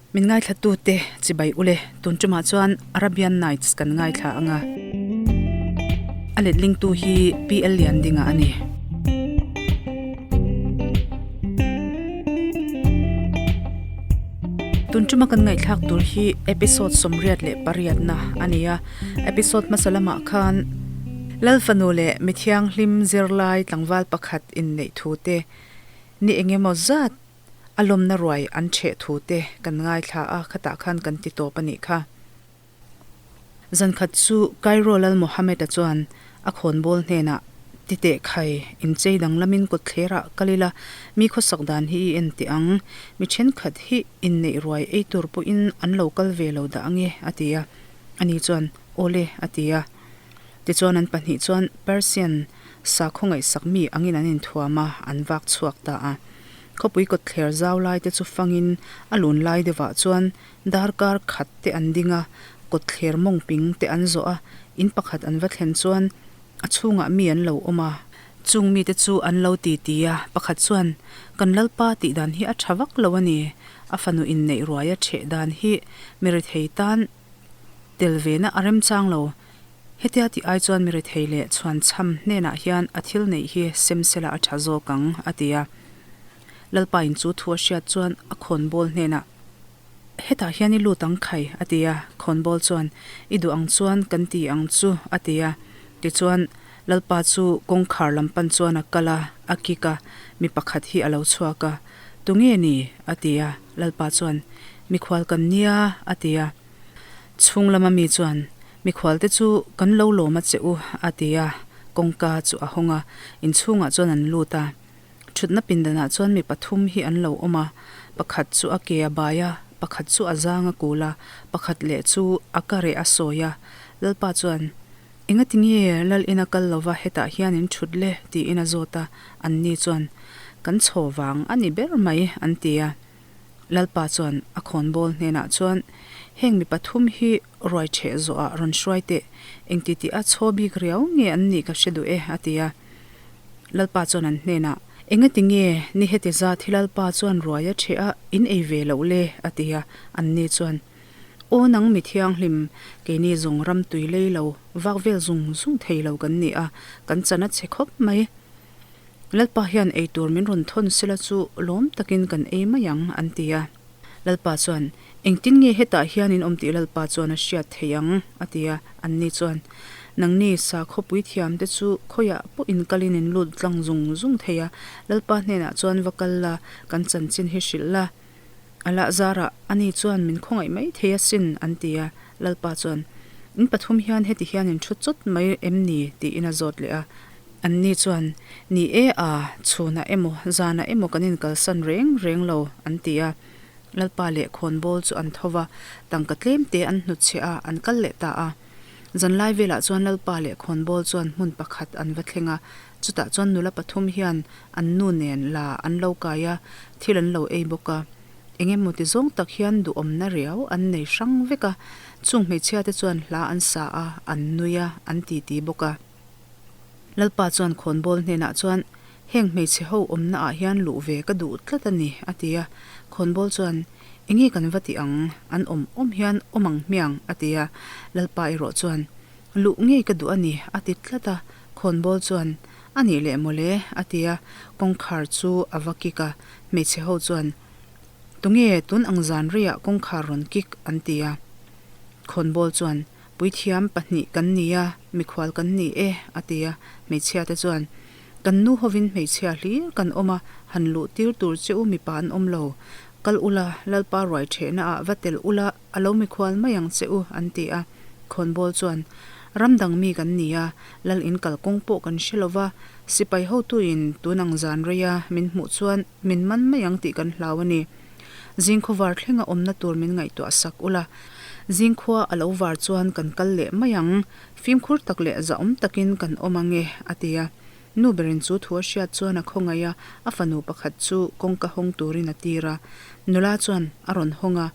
Min ngaithlatute chibai ule tun tumah chuan Arabian Nights kan ngaithla ang a. A letlingtu hi PL Liandinga a ni. Tun tuma kan ngaihthlak tur hi episode 28 na a ni a. Episode hmasa lamah khan Lalfanu leh Mithianghlim zirlai tlangval pakhat inneih thu te ni engemaw zat a lawmna ruai an ṭheh thu te kan ngaithla a, khatah khan kan ti tawp a nih kha. Zankhat chu Cairo Lal Mohammed-a chuan a khawnbawl hnenah, Ti teh khai, inchei danglamin kawtthlerah kal ila, mi khawsak dan hi i en teh ang, mi ṭhenkhat hi inneih ruai ei tur pawhin an lo kal ve lo dah ange, a ti a. Ani chuan, Awle, a ti a. Tichuan an pahnih chuan Persian sakhaw ngaihsak mi angin an inthuam a, an vak chhuak ta a. Khawpui kawtthler zau lai te chu fangin a lun lai deuhah chuan darkar khat te an ding a, kawtthler mawng ping te an zawh a, in pakhat an va thlen chuan a chhungah mi an lo awm a. Chung mite chu an lo ti ti a, pakhat chuan, Kan Lalpa tih dan hi a tha vak lo a ni, a fanu inneih ruai a ṭheh dan hi mi rethei tan tel ve na a remchang lo. Hetia tih ai chuan mi rethei leh chhuanchham hnenah hian a thil neih hi sem sela a tha zawk ang, a ti a. Lalpa in chu thu a hriat chuan a khawnbawl hnenah, Hetah hian i lut ang khai, a ti a. Khawnbawl chuan, I duh ang chuan kan ti ang chu, a ti a. Tichuan, Lalpa chu kawngkhar lam pan chuan a kal a, a kik a, mi pakhat hi a lo chhuak a. Tunge ni? a ti a. Lalpa chuan, Mikhual kan nia, a ti a. Chhung lama mi chuan, Mikhualte chu kan lo lawm a che u, a ti a, kawngka chu a hawng a, inchhungah chuan an lut a. Thutna pindanah chuan mi pathum hi an lo awm a, pakhat chu a ke a bai a, pakhat chu a zang a kul a, pakhat leh chu a ka reh a sawi a. Lalpa chuan, Engati nge Lal ina kal lova hetah hian in thut le? tiin a zawt a, anni chuan, Kan chhaw vang a ni ber mai, an ti a. Lalpa chuan a khawnbawl hnenah chuan, Heng mi pathum hi ruai ṭheh zawhah rawn hruai teh, engti tih a chhaw bik riau nge an nih ka hre duh e, a ti a. Lalpa chuan an hnenah, Engati nge ni heti zat hi Lalpa chuan ruai a ṭheh a, in ei ve loh le? a ti a. Anni chuan, Aw nang mi thianghlim, keini zawng ram tui lei lo, vak vel zung zung thei lo kan ni a, kan chan a chhe khawp mai. Lalpa hian ei tur min rawn thawn sela chu lawm takin kan ei mai ang, an ti a. Lalpa chuan, Engtin nge hetah hian in awm tih Lalpa chuan a hriat thei ang? a ti a. Anni chuan, Nangni sakhawpui thiamte chu khawiah pawh in kalin in lut tlang zung zung thei a, Lalpa hnenah chuan va kal la, kan chanchin hi hrilh la. A lah zarah ani chuan min khawngaih mai thei asin, an ti a. Lalpa chuan, In pathum hian heti hian in thu chawt mai em ni? tiin a zawt leh a. Anni chuan, Ni e a, chhunah emaw, zanah emaw kan inkalsan reng reng lo, an ti a. Lalpa leh khawnbawl chu an tho va, tangka tlemte an hnutchhiah a, an kal leh ta a. Zanlai velah chuan Lalpa leh khawnbawl chuan hmun pakhat an va thleng a, chutah chuan nula pathum hian an nu nen la an lo kai a, thil an lo ei bawk a. Eng emaw ti zawng tak hian duhawmna riau an nei hrang vek a, chung hmeichhiate chuan hla an sa a, an nui a, an titi bawk a. Lalpa chuan khawnbawl hnenah chuan, Heng hmeichhe ho awmna ah hian luh ve ka duh tlat a ni, a ti a. Khawnbawl chuan, Enge kan va ti ang? An awm awm hian awm ang hmiang, a ti a. Lalpa erawh chuan, Luh ngei ka duh a ni, a ti tlat a. Khawnbawl chuan, A nih leh mawle, a ti a. Kawngkhar chu a va kik a. Hmeichhe ho chuan, Tunge tun ang zan reiah kawngkhar rawn kik? an ti a. Khawnbawl chuan, Puithiam pahnih kan ni a, mikhual kan ni e, a ti a. Hmeichhia te chuan, Kan nu hovin hmeichhia hlir kan awm a, han luh tir tur che u mipa an awm lo. Kal ula, Lalpa ruai ṭhehna ah va tel ula, a lo mikhual mai ang che u, an ti a. Khawnbawl chuan, Ram dang mi kan ni a, Lal in kal kawng pawh kan hre lo va, sipai hotuin tun ang zan rei a min hmuh chuan min man mai ang tih kan hlau a ni. Zingkhawvar thlenga awmna tur min ngaihtuah sak ula, Zingkhua a lo var chuan kan kal leh mai ang, fimkhur tak leh zahawm takin kan awm ang e, a ti a. Nu berin chu thu a hriat chuan a khawngaih a, a fanu pakhat chu kawngka hawng turin a tir a. Nula chuan a rawn hawng a,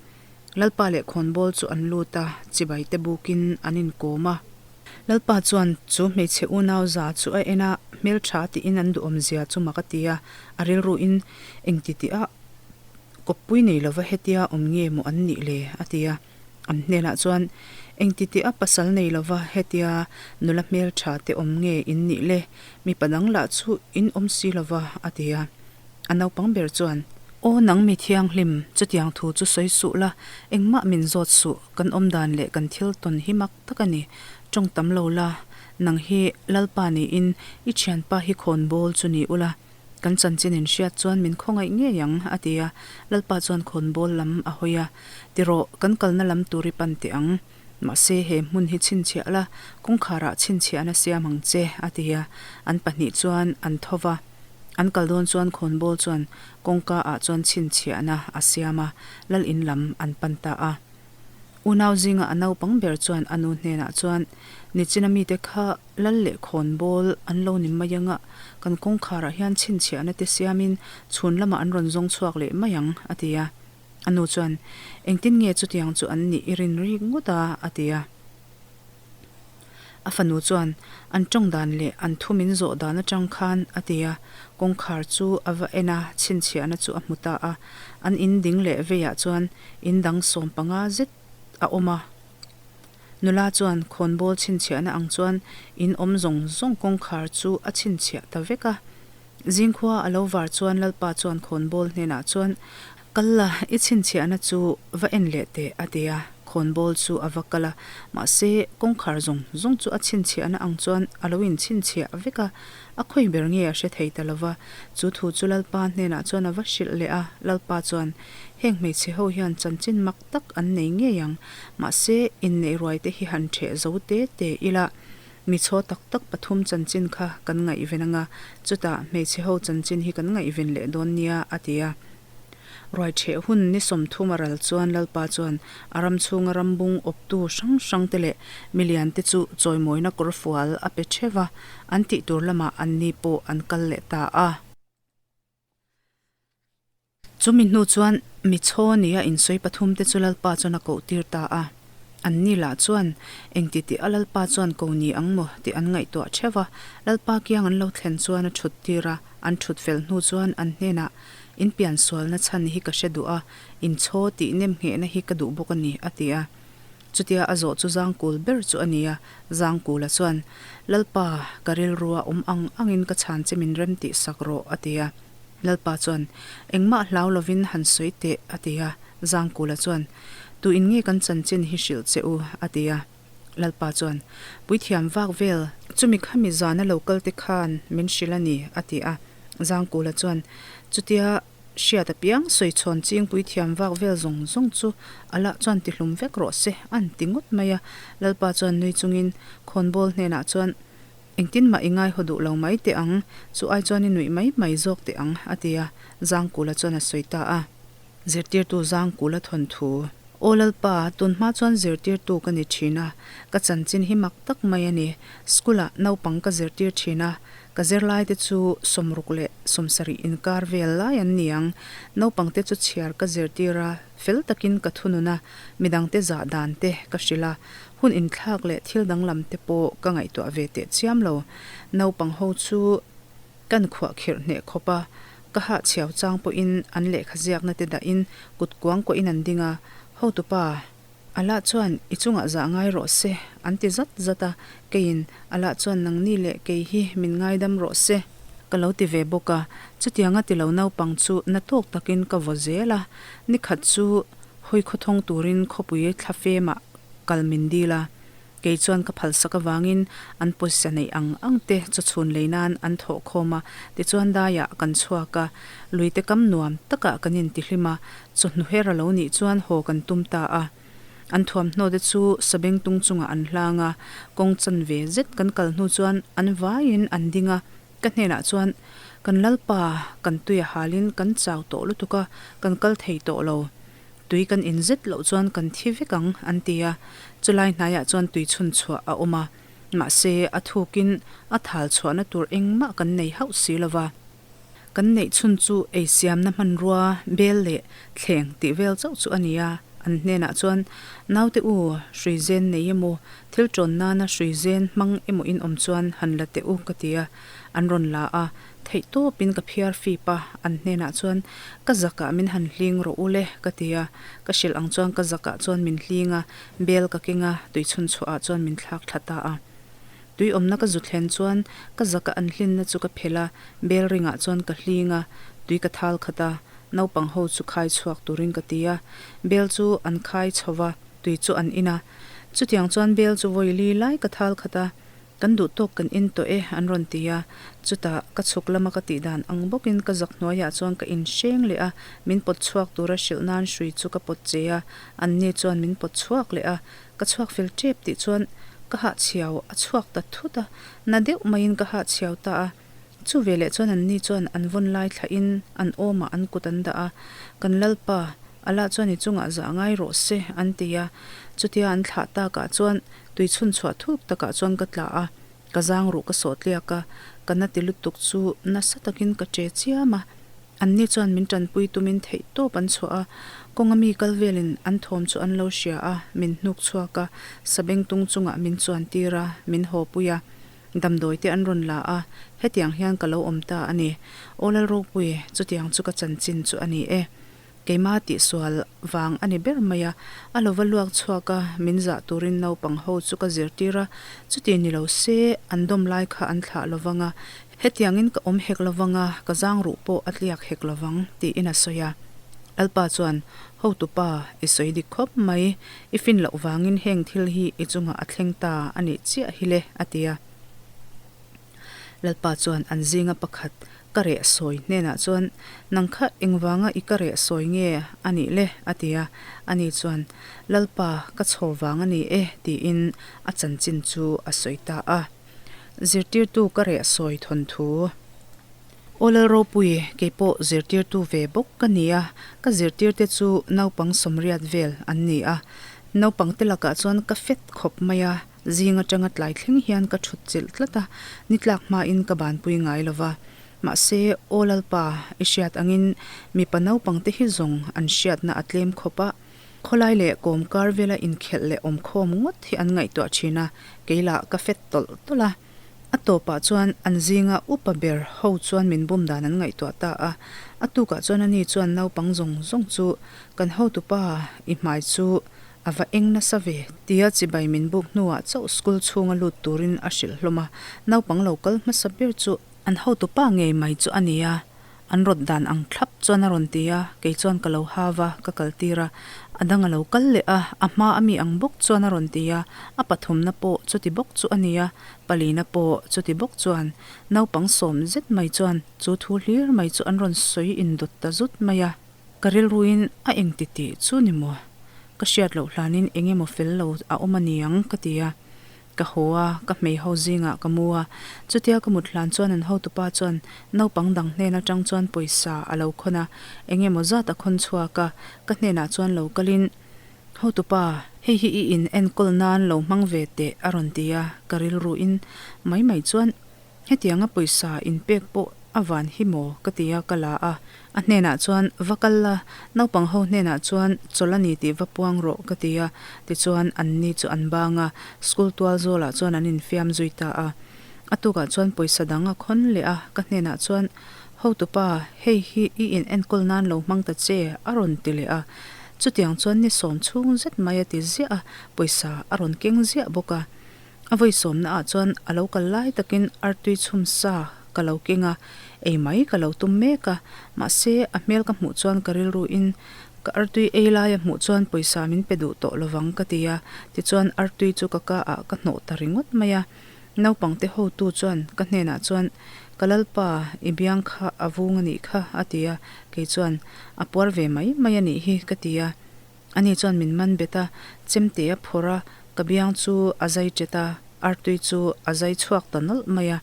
Lalpa leh khawnbawl chu an lut a, chibai te bukin an inkawm a. Lalpa chuan chu hmeichhe unau za chu a en a, hmeltha tiin an duhawmzia chu mak a ti a, a rilruin engti tih a. Kawppui nei lova hetia awm nge maw an nih le? a ti a. An hnenah chuan, Engti tih a pasal nei lova hetia nula hmeltha te awm nge in nih le? Mipa dang lah chu in awm si lova, a ti a. A naupang ber chuan, Aw nang mi thianghlim, chutiang thu chu sawi suh la, engmah min zawt suh, kan awm dan leh kan thil tawn hi mak tak a ni. Tawng tam lo la, nang hi Lalpa niin i thianpa hi khawnbawl chu ni ula, Kan chanchin in hriat chuan min khawngaih ngei ang, a ti a. Lalpa chuan khawnbawl lam a hawi a, Ti rawh, kan kalna lam tur i pan teh ang. Mahse, he hmun hi chhinchhiah la, kawngkharah chhinchhiahna siam ang che, a ti a. An pahnih chuan an tho va. An kal dawn chuan khawnbawl chuan kawngka ah chuan chhinchhiahna a siam a, lal in lam an pan ta a. Unau zinga a naupang ber chuan a nu hnenah chuan, Nichina mite kha Lal leh khawnbawl an lo ni mai anga, kan kawngkharah hian chhinchhiahna te siamin chhun lamah an rawn zawng chhuak leh mai ang, a ti a. A nu chuan, Engtin nge chutiang chu an nih i rin rik ngawt a? a ti a. A fanu chuan, An tawng dan leh an thu min zawh dan atang khan, a ti a. Kawngkhar chu a va en a, chhinchhiahna chu a hmu ta a. An in ding leh veiah chuan in dang 15 zet a awm a. Nula chuan khawnbawl chhinchhiahna ang chuan in awm zawng zawng kawngkhar chu a chhinchhiah ta vek a. Zingkhua a lo var chuan Lalpa chuan khawnbawl hnenah chuan, Kal la, i chhinchhiahna chu va en leh teh, a ti a. Khawnbawl chu a va kal a, mahse kawngkhar zawng zawng chu a chhinchhiahna ang chuan a lo inchhinchhiah vek a. A khawi ber nge a hre thei ta lo va. Chu thu chu Lalpa hnenah chuan a va hrilh leh a, Lalpa chuan, Heng hmeichhe ho hian chanchin mak tak an nei ngei ang. Mahse, inneih ruai te hi han ṭheh zo te te ila, mi chhaw tak tak pathum chanchin kha kan ngaihven anga, chutah hmeichhe ho chanchin hi kan ngaihven leh dawn nia, a ti a. Ruai ṭheh hun ni 30 a ral chuan Lalpa chuan a ram chhunga rambung awptu hrang hrang te leh milian te chu chawimawina kawrfual a pe ṭheuh a, an tih tur lamah anni pawh an kal leh ta a. Chumi hnu chuan mi chhaw nia insawi pathum te chu Lalpa chuan a koh tir ta a. Anni lah chuan engti tih a Lalpa chuan ko ni ang maw tih an ngaihtuah theuh a. Lalpa kiang an lo thlen chuan a thut tir a, an thut fel hnu chuan an hnenah, In piansualna chhan hi ka hre duh a, in chhaw tih nem nghehna hi ka duh bawk a ni, a ti a. Chutia a zawh chu Zangkul ber chu a ni a, Zangkula chuan, Lalpa, ka rilrua awm ang angin ka chhan che min rem tih sak rawh, a ti a. Lalpa chuan, Engmah hlau lovin han sawi teh, a ti a. Zangkula chuan, Tu in nge kan chanchin hi hrilh che u? a ti a. Lalpa chuan, Puithiam vak vel, chumi khami zana lo kal te khan min hrilh a ni, a ti a. Zangkula chuan, Chutia hriat apiang sawi chhawn ching puithiam vak vel zawng zawng chu Allah chuan tihlum vek rawh se, an ti ngawt mai a. Lalpa chuan nui chungin khawnbawl hnenah chuan, Engtin mah i ngaihaw duh lo mai teh ang, chu ai chuan i nuih mai mai zawk teh ang, a ti a, Zangkula chuan a sawi ta a. Zirtirtu Zangkula thawnthu. Aw Lalpa, tun hma chuan zirtirtu ka ni thin a, ka chanchin hi mak tak mai a ni. School-ah naupang ka zirtir thin a, ka zirlaite chu 60 leh 70 inkar vel lai an ni ang. Naupangte chu chhiar ka zirtir a, fel takin ka thunun a, midangte zah dan te ka hrilh a, Hun inthlak leh thil danglam te pawh ka ngaihtuah ve teh chiam lo. Naupang ho chu kan khuah khirh hneh khawp a, ka hah chhiau chang pawhin an lehkha ziakna te dahin kut kuang kuahin an ding a, Hotupa, Allah chuan i chungah zah ngai rawh se, an ti zat zat a, keiin Allah chuan nangni leh kei hi min ngaidam rawh se, ka lo ti ve bawk a, chutianga ti lo naupang chu na tawk takin ka vaw zel a, nikhat chu hawi khawthawng turin khawpui thlafemah kal min dil a, kei chuan ka phalsak avangin an pawisa neih ang ang te chawchhun lei nan an thawh khawm a, tichuan daiah kan chhuak a, luite kam nuam takah kan intihlim a, chawhnu her a lo nih chuan haw kan tum ta a. An thuamhnaw te chu sabengtung chungah an hlang a, kawng chanve zet kan kal hnu chuan an vaiin an ding a, ka hnenah chuan, Kan Lalpa, kan tui a halin kan chau tawh lutuk a, kan kal thei tawh lo. Tui kan in zet loh chuan kan thi vek ang, an ti a. Chulai hnaiah chuan tui chhun chhuah a awm a. Mahse, a thukin a thal chhuahna tur engmah kan nei hauh si lo va. Kan neih chhun chu ei siamna hmanrua, bel leh thleng tih vel chauh chu a ni a. An hnenah chuan, Naute u, hrui zen nei emaw, thil tawn nana hrui zen hmang emaw in awm chuan han la teh u, ka ti a. An rawn la a. Theihtawpin ka phiar fip a, an hnenah chuan, Ka zakah min han hling rawh u le, ka ti a. Ka hrilh ang chuan ka zakah chuan min hling a, bel ka keng a, tui chhun chhuahah chuan min thlak thla ta a. Tui awmna ka zu thlen chuan ka zaka an hlinna chu ka phelh a, bel ringah chuan ka hling a, tui ka thal khat a, naupang ho chu khai chhuak turin ka ti a. Bel chu an khai chho va, tui chu an in a. Chutiang chuan bel chu vawi li lai ka thal khat a, Kan duh tawk kan in tawh e, an rawn ti a. Chutah, ka chhuk lama ka tih dan ang bawkin ka zak hnuaiah chuan ka inhreng leh a, min pawt chhuak tura hrilh nan hrui chu ka pawt che a, anni chuan min pawt chhuak leh a. Ka chhuak fel tep tih chuan ka hahchhiau a chhuak ta thut a, na deuh maiin ka hahchhiau ta a. Chu veleh chuan anni chuan an vawn lai thlahin an awmah an kut an dah a, Kan Lalpa, Allah chuan i chungah zah ngai rawh se, an ti a. Chutia an thlah takah chuan tui chhun chhuah thuk takah chuan ka tla a, ka zang ruh ka sawh tliak a, ka na ti lutuk chu nasa takin ka che chiam a. Anni chuan min tanpui tumin theih tawp an chhuah a, kawnga mi kal velin an thawm chu an lo hria a, min hnuk chhuak a, sabengtung chungah min chuan tir a, min hawpui a. Damdawi te an rawn la a, hetiang hian ka lo awm ta a ni. Aw Lalropui, chutiang chu ka chanchin chu a ni e. Keima tihsual vang a ni ber mai a, a lo va luak chhuak a, min zah turin naupang ho chu ka zirtir a, chuti ni lo se an dawm lai kha an thlah lo vang a, hetiangin ka awm hek lo vang a, ka zang ruh pawh a tliak hek lo vang, tiin a sawi a. Lalpa chuan, Hotupa, i sawi dik khawp mai, I fin loh vangin heng thil hi i chungah a thleng ta a nih chiah hi le, a ti a. Lalpa chuan an zinga pakhat ka reh sawi hnenah chuan, Nang kha engvanga i ka reh sawi nge a nih le? a ti a. Ani chuan, Lalpa, ka chhaw vang a ni e, tiin a chanchin chu a sawi ta a. Zirtirtu ka reh sawi thawnthu. Aw Lalropui, kei pawh zirtirtu ve bawk ka ni a, ka zirtirte chu naupang 80 vel an ni a. Naupangte lakah chuan ka fet khawp mai a, zing atanga tlai thleng hian ka thut chilh tlat a, ni tlak hmain ka banpui ngai lo va. Mahse, Aw Lalpa, i hriat angin mipa naupangte hi zawng an hriatna a tlem khawp a, khawlai leh kawmkar vela inkhelh leh awmkhawm ngawt hi an ngaihtuah thin a, kei lah ka fet tawlh tawlh a. A tawpah chuan an zinga upa ber ho chuan min bum dan an ngaihtuah ta a. A tukah chuan ani chuan naupang zawng zawng chu kan hotupa i hmai chu a va eng nasa ve tia chibai min buk hnuah chauh school chhunga lut turin a hrilh hlawm a. Naupang lo kal hmasa ber chu an hotupa ngei mai chu a ni a. An rawt dan ang thlap chuan a rawn ti a, kei chuan ka lo hav a, ka kal tir a. A dang a lo kal leh a, a hma a mi ang bawk chuan a rawn ti a, a pathumna pawh chuti bawk chu a ni a, palina pawh chuti bawk chuan. Naupang sawm zet mai chuan chu thu hlir mai chu an rawn sawi indawt ta zut mai a. Ka rilruin a engti tih chu ni maw? Ka hriat loh hlanin eng emaw fel lo a awm a ni ang ka ti a. Ka haw a, ka hmei ho zingah ka mu a. Chutia ka mut hlan chuan an hotupa chuan naupang dang hnen atang chuan pawisa a lo khawn a, eng emaw zat a khawn chhuak a, ka hnenah chuan lo kalin, Hotupa, hei hi i in enkawl nan lo hmang ve teh a rawn ti a, ka rilruin mai mai chuan Hetianga pawisa inpek pawh a van hi maw? ka ti a, ka la a. A hnenah chuan, Va kal la, naupang ho hnenah chuan chawlh a ni tih va puang rawh, ka ti a. Tichuan, anni chu an bang a, school tual zawlah chuan an infiam zui ta a. A tukah chuan pawisa dang a khawn leh a, ka hnenah chuan, Hotupa, hei hi i in enkawl nan lo hmang ta che, a rawn ti leh a. Chutiang chuan ni sawm chhung zet mai a ti ziah a, pawisa a rawn keng ziah bawk a. A vawi sawmna ah chuan a lo kal lai takin artui chhum sa ka lo keng a, ei mai ka lo tum mek a, mahse a hmel ka hmuh chuan ka rilru in ka artui ei lai a hmuh chuan pawisa min pe duh tawh lovang ka ti a, tichuan artui chu ka ka ah ka hnawh ta ringawt mai a. Naupang te hotu chuan ka hnenah chuan ka lalpa i biang kha a vung a nih kha a ti a, kei chuan a puar ve mai mai a nih hi ka ti a. Ani chuan min man bet a, chemte a phawrh a, ka biang chu a zai ṭet a, artui chu a zai chhuak ta nawlh mai a.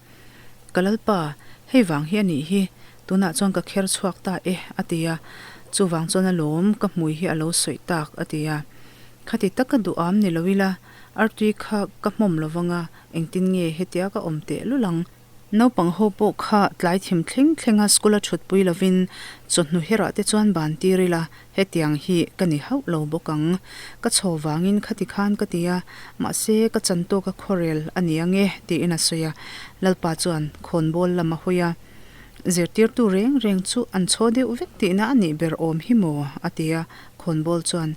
Ka lalpa, hei vang hi a nih hi, tunah chuan ka kher chhuak ta e, a ti a. Chuvang chuan a lawm, ka hmui hi a lo sawi tak, a ti a. Khati taka duham ni lo ila, artui kha ka hmawm lo vang a, engtin nge hetia ka awm tehlul ang? Naupang ho pawh kha tlai thim thleng thlenga school a thutpui lovin chawhnu herah te chuan ban tir ila, hetiang hi ka ni hauh lo bawk ang. Ka chho vangin khati khan ka ti a, mahse ka chan tawk a khawrel a ni ange tiin a sawi a. Lalpa chuan khawnbawl lam a hawi a. Zirtirtu reng reng chu an chhaw deuh vek tihna a nih ber awm hi maw? a ti a, khawnbawl chuan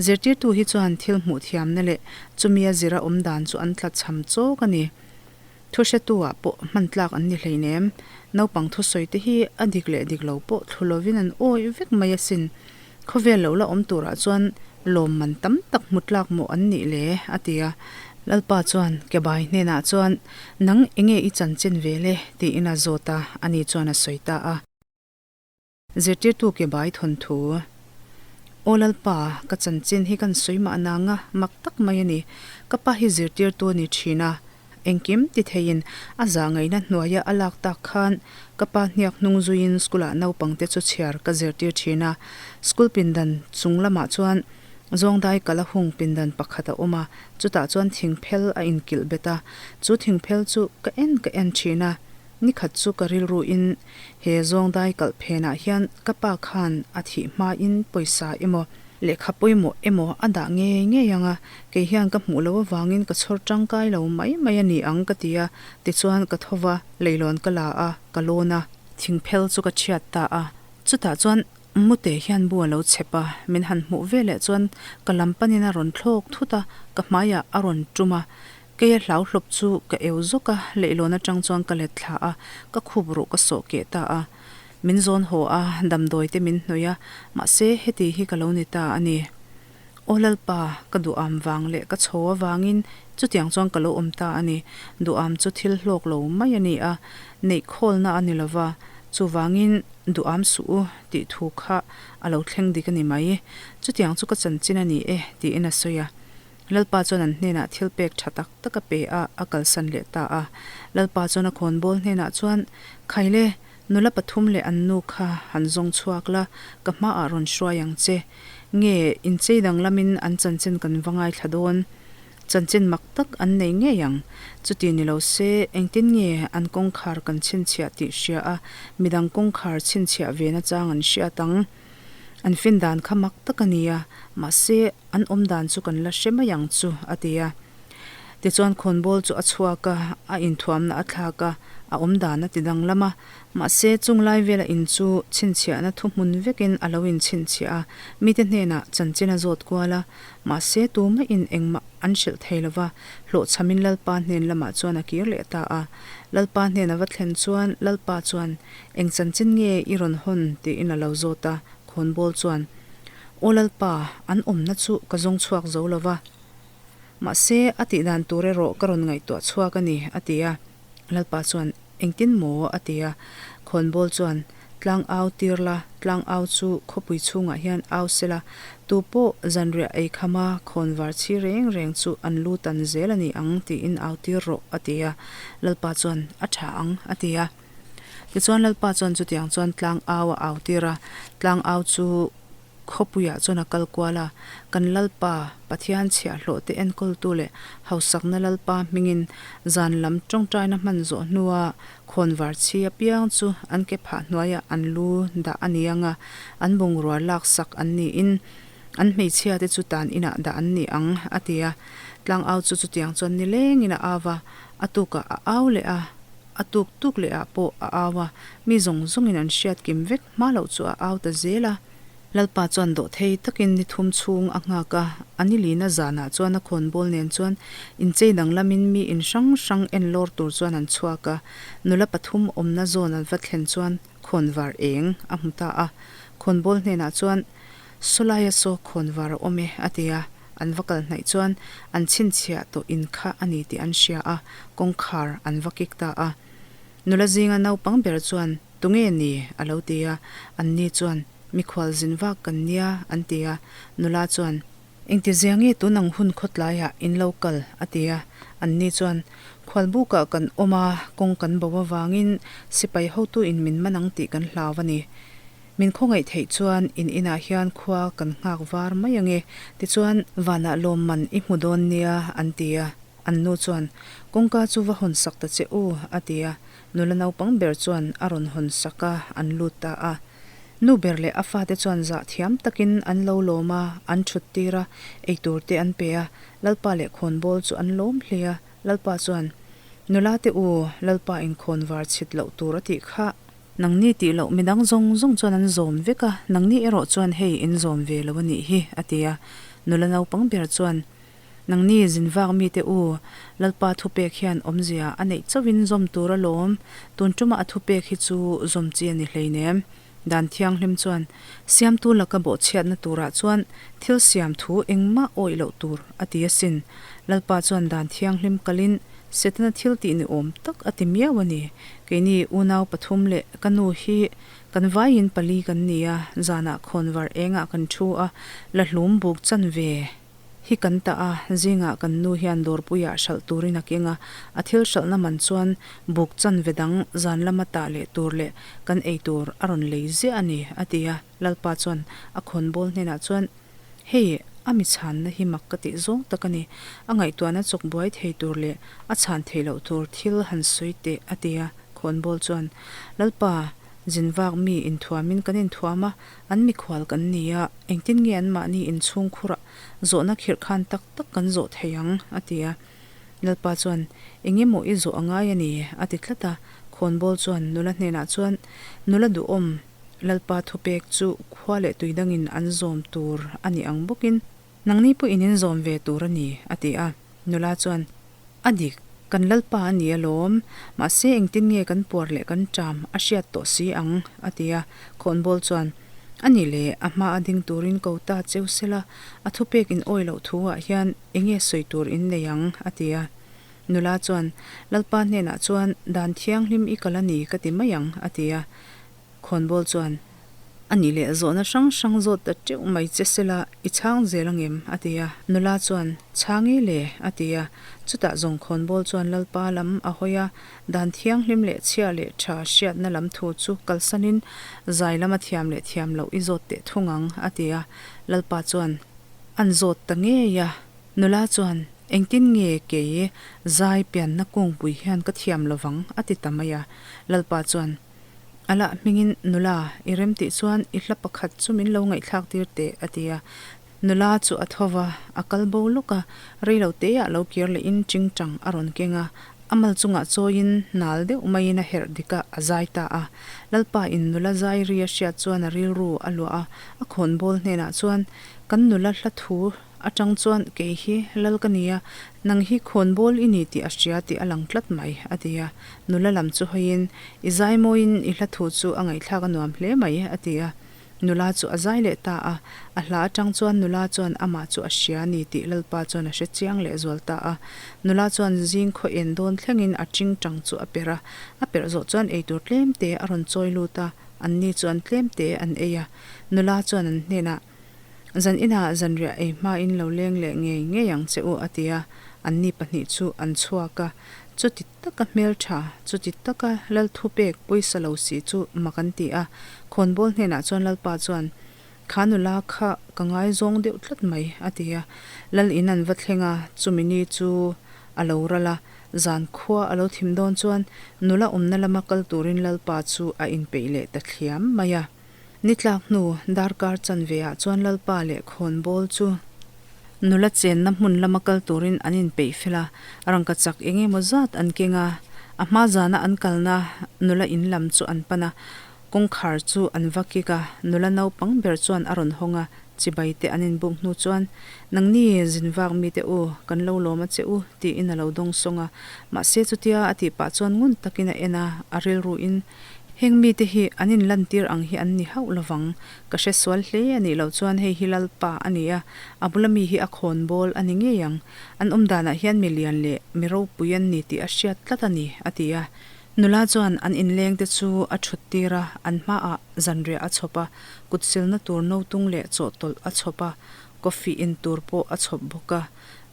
zirtirtu hi chuan thil hmuh thiamna leh chumia zira awm dan chu an tlachham chawk a ni. Thuhretu ah pawh hman tlak an ni hleinem. Naupang thusawi te hi a dik leh dik lo pawh thlu lovin an awih vek mai asin. Khawvel lo la awm turah chuan lawmman tam tak hmu tlak maw an nih le? a ti a. Lalpa chuan Kebai hnenah chuan, Nang enge i chanchin ve le? tiin a zawt a, ani chuan a sawi ta a. Zirtirtu Kebai thawnthu, Aw Lalpa, ka chanchin hi kan sawi mah nanga mak tak mai a ni. Ka pa hi zirtirtu a ni thin a. Engkim ti theiin a zah ngaihna hnuaia a lak tak khan ka pa hniak hnung zuiin school-ah naupangte chu chhiar ka zirtir thin a. School pindan chung lamah chuan Zawngdai kala hung pindan pakhat a awm a, chutah chuan thingphel a inkilh bet a. Chu thingphel chu ka en ka en thin a, nikhat chu ka rilruin he Zawngdai kalh phenah hian ka pa khan a thih hmain pawisa emaw, Lehkha pawimawh emaw a dah ngei ngei ang a, kei hian ka hmuh loh avangin ka chhawr tangkai lo mai mai a ni ang ka ti a, tichuan ka tho va, leilawn ka la a, ka lawn a. Thingphel chu ka chhiat ta a, chutah chuan Mute hian bu a lo chhep a, min han hmuh veleh chuan ka lam panin a rawn thlawk thut a, ka hmaiah a rawn tum a, keia hlau hlawp chu ka eu zawk a, leilawn atang chuan ka let thla a, ka khup ruh ka sawh keh ta a. Min zawn haw a, damdawi te min hnawih a, mahse heti hi ka lo ni ta a ni. Aw Lalpa, ka duham vang leh ka chho avangin chutiang chuan ka lo awm ta a ni. Duham chu thil hlawk lo mai a ni a, neih khawlna a ni lova, chuvangin duham suh u tih thu kha a lo thleng dik a ni mai. Chutiang chu ka chanchin a ni e, tiin a sawi a. Lalpa chuan an hnenah thil pek tha tak tak a pe a, a kalsan leh ta a. Lalpa chuan a khawnbawl hnenah chuan, Khaile, Nula pathum leh an nu kha han zawng chhuak la, ka hmaah rawn hruai ang che. Nge, inchei danglamin an chanchin kan va ngaithla dawn? Chanchin mak tak an nei ngei ang. Chuti ni lo se, engtin nge an kawngkhar kan chhinchhiah tih hria a, midang kawngkhar chhinchhiah ve nachang an hriat ang? An fin dan kha mak tak a ni a, mahse, an awm dan chu kan la hre mai ang chu, a ti a. Tichuan khawnbawl chu a chhuak a, a inthuamna a thlak a, a awm dan a ti danglam a. Mahse, chung lai vela in chu chhinchhiahna thuhmun vekin a lo inchhinchhiah a, mite hnenah chanchin a zawt kual a. Mahse, tumahin engmah an hrilh thei lo va, hlawhchhamin Lalpa hnen lamah chuan a kir leh ta a. Lalpa hnen a va thlen chuan Lalpa chuan, Eng chanchin nge i rawn hawn? tiin a lo zawt a. Khawnbawl chuan, Aw Lalpa, an awmna chu ka zawng chhuak zo lo va. Mahse, a tih dan tur erawh ka rawn ngaihtuah chhuak a ni, a ti a. Lalpa chuan, Engtin maw? a ti a. Khawnbawl chuan, Tlang au tir la, tlang au chu khawpui chhungah hian au se la, tu pawh zanriah ei khama khawnvar chhi reng reng chu an lu tan zel a ni ang, tiin au tir rawh, a ti a. Lalpa chuan, A tha ang, a ti a. Tichuan Lalpa chuan chutiang chuan tlang au a au tir a, tlang au chu Khawpuiah chuan a kal kual a, kan Lalpa, Pathian chhiahhlawh te enkawltu leh hausakna Lalpa hmingin zan lam tawngtaina hman zawh hnua khawnvar chhi apiang chu an ke phah hnuaiah an lu dah a ni ang a, an bungrua laksak an niin an hmeichhia te chu tan inah dah an ni ang, a ti a. Tlangau chu chutiang chuan nilengin a au a, a tukah a au leh a, a tuk tuk leh ah pawh a au a, mi zawng zawngin an hriat kim vek hma loh chu a au ta zel a. Lalpa chuan dawhthei takin ni thum chhung a nghak a, a ni lina zanah chuan a khawnbawl nen chuan inchei danglamin mi in hrang hrang en lawr tur chuan an chhuak a, nula pathum awmna zawn an va thlen chuan khawnvar eng a hmu ta a, khawnbawl hnenah chuan Sawlaia saw khawnvar a awm e a ti a, an va kal hnaih chuan an chhinchhiah tawh in kha a ni tih an hria a, kawngkhar an va kik ta a. Nula zinga naupang ber chuan Tunge ni? a lo ti a, anni chuan, Mikhual zin vak kan nia, an ti a. Nula chuan, Engtizia nge tun ang hun khawtlaiah in lo kal? a ti a. Anni chuan, Khualbukah kan awm a, kawng kan bo avangin sipai hotuin min man ang tih kan hlau a ni. Min khawngaih theih chuan in inah hian khua kan nghak var mai ange, tichuan vanah lawmman i hmu dawn nia, an ti a. An nu chuan, Kawngka chu va hawn sak ta che u, a ti a. Nula naupang ber chuan a rawn hawn sak a, an lut ta a. Nu ber leh a fate chuan zah thiam takin an lo lawm a, an thut tir a, eitur te an pe a, Lalpa leh khawnbawl chu an lawm hle a. Lalpa chuan, Nula te u, Lalpa in khawnvar chhit loh tur a tih kha. Nangni tih loh midang zawng zawng chuan an zawm vek a, nangni erawh chuan hei in zawm ve lo a nih hi, a ti a. Nula naupang ber chuan, Nangni zin vak mite u, Lalpa thupek hian awmzia a neih chauhin zawm tur alawm, tun tuma a thupek hi chu zawm chi a ni hleinem. Dan thianghlim chuan, Siamtu laka bawhchhiatna turah chuan thil siam thu engmah awih loh tur a ti asin. Lalpa chuan dan thianghlim kalin Setana thil tih ni awm tak a ti miau a ni. Keini unau pathum leh ka nu hi kan vaiin pali kan ni a, zanah khawnvar engah kan thu a, la hlum buk chan ve. Hi kan tah a, zingah kan nu hian dawrpuiah hralh turin a keng a, a thil hralhna man chuan buk chanve dang zan lama tah leh tur leh kan ei tur a rawn lei ziah a ni, a ti a. Lalpa chuan a khawnbawl hnenah chuan, Hei, a mi chhanna hi mak ka tih zawng tak a ni, a ngaihtuahna chawk buai thei tur leh a chhan theih loh tur thil han sawi teh, a ti a. Khawnbawl chuan, Lalpa, zin vak mi inthuamin kan inthuam a, an mikhual kan ni a, engtin nge anmahni inchhungkhurah zawhna khirh khan tak tak kan zawh thei ang? a ti a. Lalpa chuan, Eng emaw i zawh a ngai a ni, a ti tlat a. Khawnbawl chuan nula hnenah chuan, Nula duhawm, Lalpa thupek chu khua leh tui dangin an zawm tur a ni ang bawkin, Nangni pawhin in zawm ve tur a ni, a ti a. Nula chuan, A dik, kan Lalpa a ni alawm, mahse engtin nge kan puar leh kan ṭam a hriat tawh si ang, a ti a. Khawnbawl chuan, A ni le, a hma a ding turin ko ta cheu sela, a thupek in awi loh thu ah hian enge sawi tur in nei ang, a ti a. Nula chuan, Lalpa hnenah chuan dan thianghlim i kal a ni ka ti mai ang, a ti a. Khawnbawl chuan, A nih leh zawhna hrang hrang zawt ta teuh mai che sela i chhang zel angem? a ti a. Nula chuan, Chhang e le, a ti a. Chutah zawng khawnbawl chuan Lalpa lam a hawi a, dan thianghlim leh chhia leh tha hriatna lam thu chu kalsanin zai lama thiam leh thiam loh i zawt teh thung ang, a ti a. Lalpa chuan, An zawt ta ngei a. Nula chuan, Engtin nge kei zai pianna kungpui hian ka thiam lovang? a ti ta mai a. Lalpa chuan, A lah hmingin, Nula, i rem tih chuan i hla pakhat chu min lo ngaihthlak tir teh, a ti a. Nula chu a tho va, a kal bo lawk a, rei lo teah lo kir lehin tingtang a rawn keng a, a mal chungah chawiin nal deuh maiin a herh dik a, a zai ta a. Lalpa in nula zai ri a hriat chuan a rilru a luah a, a khawnbawl hnenah chuan, Kan nula hla thu Atang chuan kei hi lal ka nia, nang hi khawnbawl i ni tih a hria tih a lang tlat mai, a ti a. Nula lam chu hawiin, I zai mawiin i hla thu chu a ngaihthlak a nuam hle mai, a ti a. Nula chu a zai leh ta a. A hla atang chuan nula chuan amah chu a hria ni tih Lalpa chuan a hre chiang leh zual ta a. Nula chuan zing khaw en dawn thlengin a ting tang chu a perh a. A perh zawh chuan eitur tlem te a rawn chawi lut a, anni chuan tlem te an ei a. Nula chuan an hnenah. Zan inah zanriah ei hmain lo leng leh ngei ngei ang che u, a ti a. Anni pahnih chu an chhuak a. Chuti taka hmeltha, chuti taka lal thupek pawisa lo si chu mak an ti a. Khawnbawl hnenah chuan Lalpa chuan, Kha nula kha ka ngaizawng deuh tlat mai, a ti a. Lal in an va thleng a, chumi ni chu a lo ral a. Zan khua a lo thim dawn chuan nula awmna lama kal turin Lalpa chu a inpeih leh ta thliam mai a. Ni tlak hnu darkar chanve ah chuan Lalpa leh khawnbawl chu nula chenna hmun lama kal turin an inpeih fel a, rangka chak eng emaw zat an keng a, a hma zana an kalna nula in lam chu an pan a, kawngkhar chu an va kik a, nula naupang ber chuan a rawn hawng a, chibai te an inbuk hnu chuan, Nangni zin vak mite u, kan lo lawm a che u, tiin a lo dawng sawng a, mahse chutia a tih pah chuan ngun takin a en a, a rilru in Heng mite hi an inlantir ang hi an ni hauh lovang. Ka hre sual hle a nih loh chuan hei hi Lalpa a ni a, a bula mi hi a khawnbawl a ni ngei ang. An awm danah hian mi lian leh mi ropui an ni tih a hriat tlat a ni, a ti a. Nula chuan an inlengte chu a thut tir a, an hmaah zanriah a chhawp a, kut silna tur notung leh chawhtawlh a chhawp a, coffee in tur pawh a chhawp bawk a.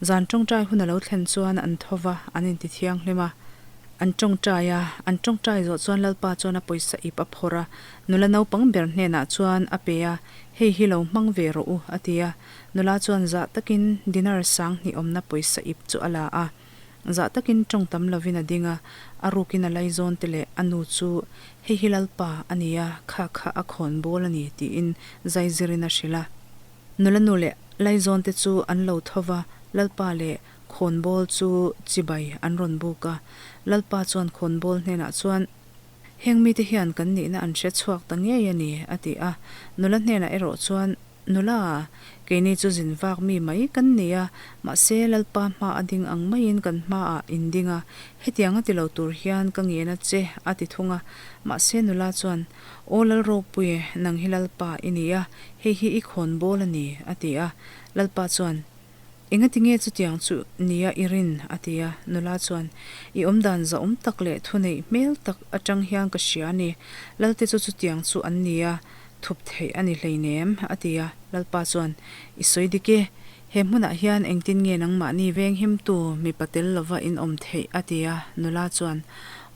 Zan tawngtai hun a lo thlen chuan an tho va, an intithianghlim a. An tawngtai a, an tawngtai zawh chuan Lalpa chuan a pawisa ip a phawrh a, nula naupang ber hnenah chuan a pe a, Hei hi lo hmang ve rawh u, a ti a. Nula chuan zah takin dinar sang hnih awmna pawisa ip chu a la a. Zah takin tawng tam lovin a ding a, a rukin a laizawn te leh a nu chu, Hei hi Lalpa a ni a, kha kha a khawn bawl a ni, tiin zaizirin a hrilh a. Nula nu leh laizawn te chu an lo tho va, Lalpa leh Khawnbawl chu chibai an rawn buk a. Lalpa chuan khawnbawl hnenah chuan, Heng mite hian kan nihna an hre chhuak ta ngei a ni, a ti a. Nula hnenah erawh chuan, Nula, keini chu zin vak mi mai kan ni a, mahse Lalpa hma a ding ang maiin kan hmaah in ding a, hetiang a ti lo tur hian ka ngen a che, a ti thung a. Mahse nula chuan, Aw Lalropui, nang hi Lalpa i ni a, hei hi i khawnbawl a ni, a ti a. Lalpa chuan, Engati nge chutiang chu nia i rin? a ti a. Nula chuan, I awmdan zahawm tak leh thuneih hmel tak atang hian ka hria a ni. Lalte chu chutiang chu an ni a, thup theih a ni hleinem, a ti a. Lalpa chuan, I sawi dik e. He hmunah hian engtin nge nangmahni venghimtu mipa tel lova in awm theih? a ti a. Nula chuan,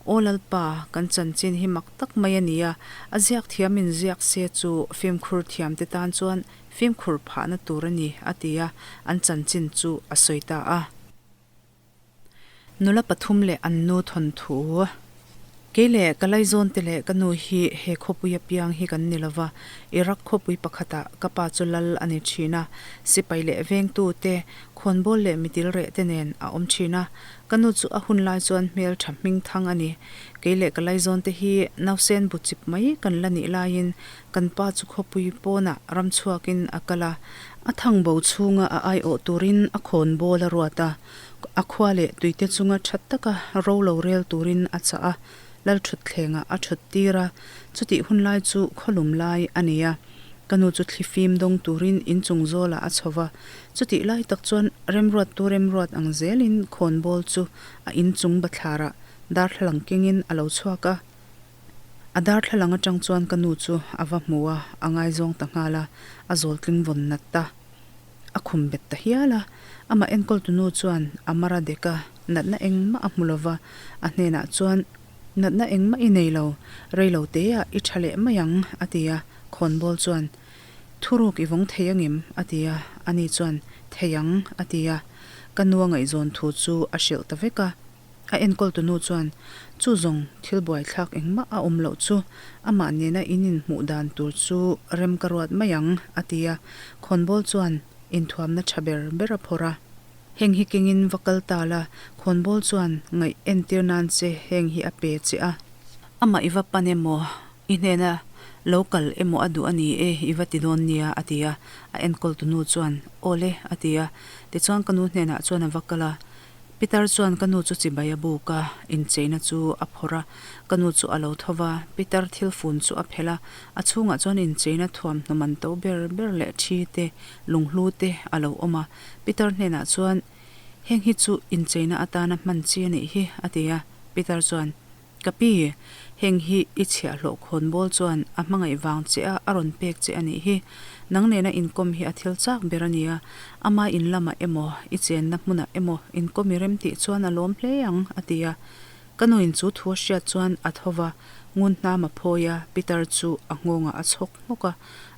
Aw Lalpa, kan chanchin hi mak tak mai a ni a, a ziak thiamin ziak se chu fimkhur thiamte tan chuan Fimkhur phahna tur a ni, a ti a, an chanchin chu a sawi ta a. Nula pathum leh an nu thawnthu. Kei leh ka laizawn te leh ka nu hi he khawpui apiang hi kan ni lova, Iraq khawpui pakhatah ka pa chu lal a ni thin a, sipai leh vengtu te, khawnbawl leh mitil reh te nen a awm thin a. Ka nu chu a hun lai chuan hmeltha hmingthang a ni. Kei leh ka laizawn te hi nausen bu chip mai kan la nih laiin Kan pa chu khawpui pawnah ram chhuakin a kal a, a thang bo chhunga a aiawh turin a khawn bawl a ruat a, a khua leh tuite chunga that taka ro lo rel turin a chah a, Lalthutthlengah a thut tir a, chutih hun lai chu khawlum lai a ni a, ka nu chu thlifim dawng turin inchung zawlah a chho va, chutih lai tak chuan remruattu remruat ang zelin khawn bawl chu a inchung bathlarah darthlalang kengin a lo chhuak a. A darthlalang atang chuan ka nu chu a va hmu a, a ngaizawng ta nghal a, a zawltling vawn nat ta. A khum bet ta hial a, amah enkawltu nu chuan a mar a dek a, natna engmah a hmu lo va, a hnenah chuan, Natna engmah i nei lo, rei lo teah i tha leh mai ang, a ti a, khawnbawl chuan, Thuruk i vawng thei angem? a ti a, ani chuan, Thei ang, a ti a, ka nu a ngaihzawn thu chu a hrilh ta vek a. A enkawltu nu chuan, Chu zawng, thil buaithlak engmah a awm loh chu, amah nena in inhmuh dan tur chu rem ka ruat mai ang, a ti a. Khawnbawl chuan inthuamna tha ber ber a phawrh a. Heng hi kengin va kal ta la, khawnbawl chuan ngaih entir nan che heng hi a pe che a. Amah i va pan emaw, i hnena lo kal emaw a duh a ni e, i va ti dawn nia, a ti a. A enkawltu nu chuan, Awle, a ti a. Tichuan ka nu hnenah chuan a va kal a. Pitar chuan ka nu chu chibai a buk a, incheina chu a phawrh a, ka nu chu a lo tho va, Pitar thil fun chu a phelh a, a chhungah chuan incheina thuamhnaw man to ber ber leh thi te, lunghlu te a lo awm a. Pitar hnenah chuan, Heng hi chu incheina atana hman chi a nih hi, a ti a. Pitar chuan, Ka pi, heng hi i chhiahhlawh khawnbawl chuan a hmangaih vang che a a rawn pek che a nih hi. Nang nena inkawm hi a thil chak ber a nia. Ama in lamah emaw, i chenna hmunah emaw inkawm i rem tih chuan a lawm hle ang, a ti a. Ka nuin chu thu a hriat chuan a tho va, ngun hnam a phawi a, Peter chu a nghawngah a chhawk hmawk a.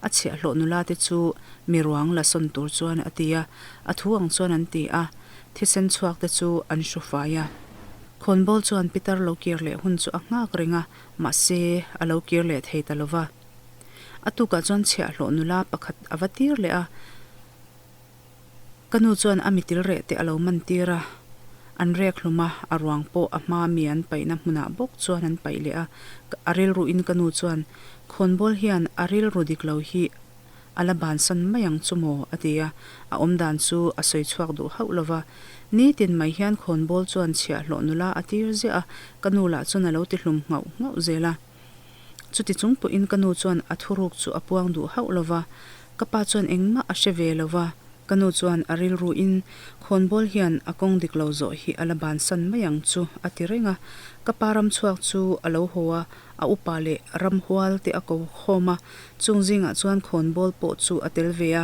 A chhiahhlawh nula te chu mi ruang la sawn tur chuan a ti a, a thu ang chuan an ti a. Thisen chhuak te chu an hru fai a. Khawnbawl chuan pitar lo kir leh hun chu a nghak reng a, mahse, a lo kir leh thei ta lo va. A tukah chuan chhiahhlawh nula pakhat a va tir leh a, ka nu chuan a mitil reh te a lo man tir a, an rek hlum a, a ruang pawh a hma mi an paihna hmunah bawk chuan an paih leh a, a rilruin ka nu chuan, Khawnbawl hian a rilru dik lo hi A la bansan mai ang chu maw? a ti a, a awmdan chu a sawi chhuak duh hauh lo va. Nitin mai hian khawnbawl chuan chhiahhlawh nula a tir ziah a, ka nu lah chuan a lo ti hlum nghauh nghauh zel a. Chuti chung pawhin ka nu chuan a thuruk chu a puang duh hauh lo va, ka pa chuan engmah a hre ve lo va, ka nu chuan a rilruin khawnbawl hian a kawng dik lo zawh hi a la bansan mai ang chu a ti reng a. Ka pa ramchhuak chu a lo haw a, a upa leh ramhual te a ko khawm a, Chung zingah chuan khawnbawl pawh chu a tel ve a.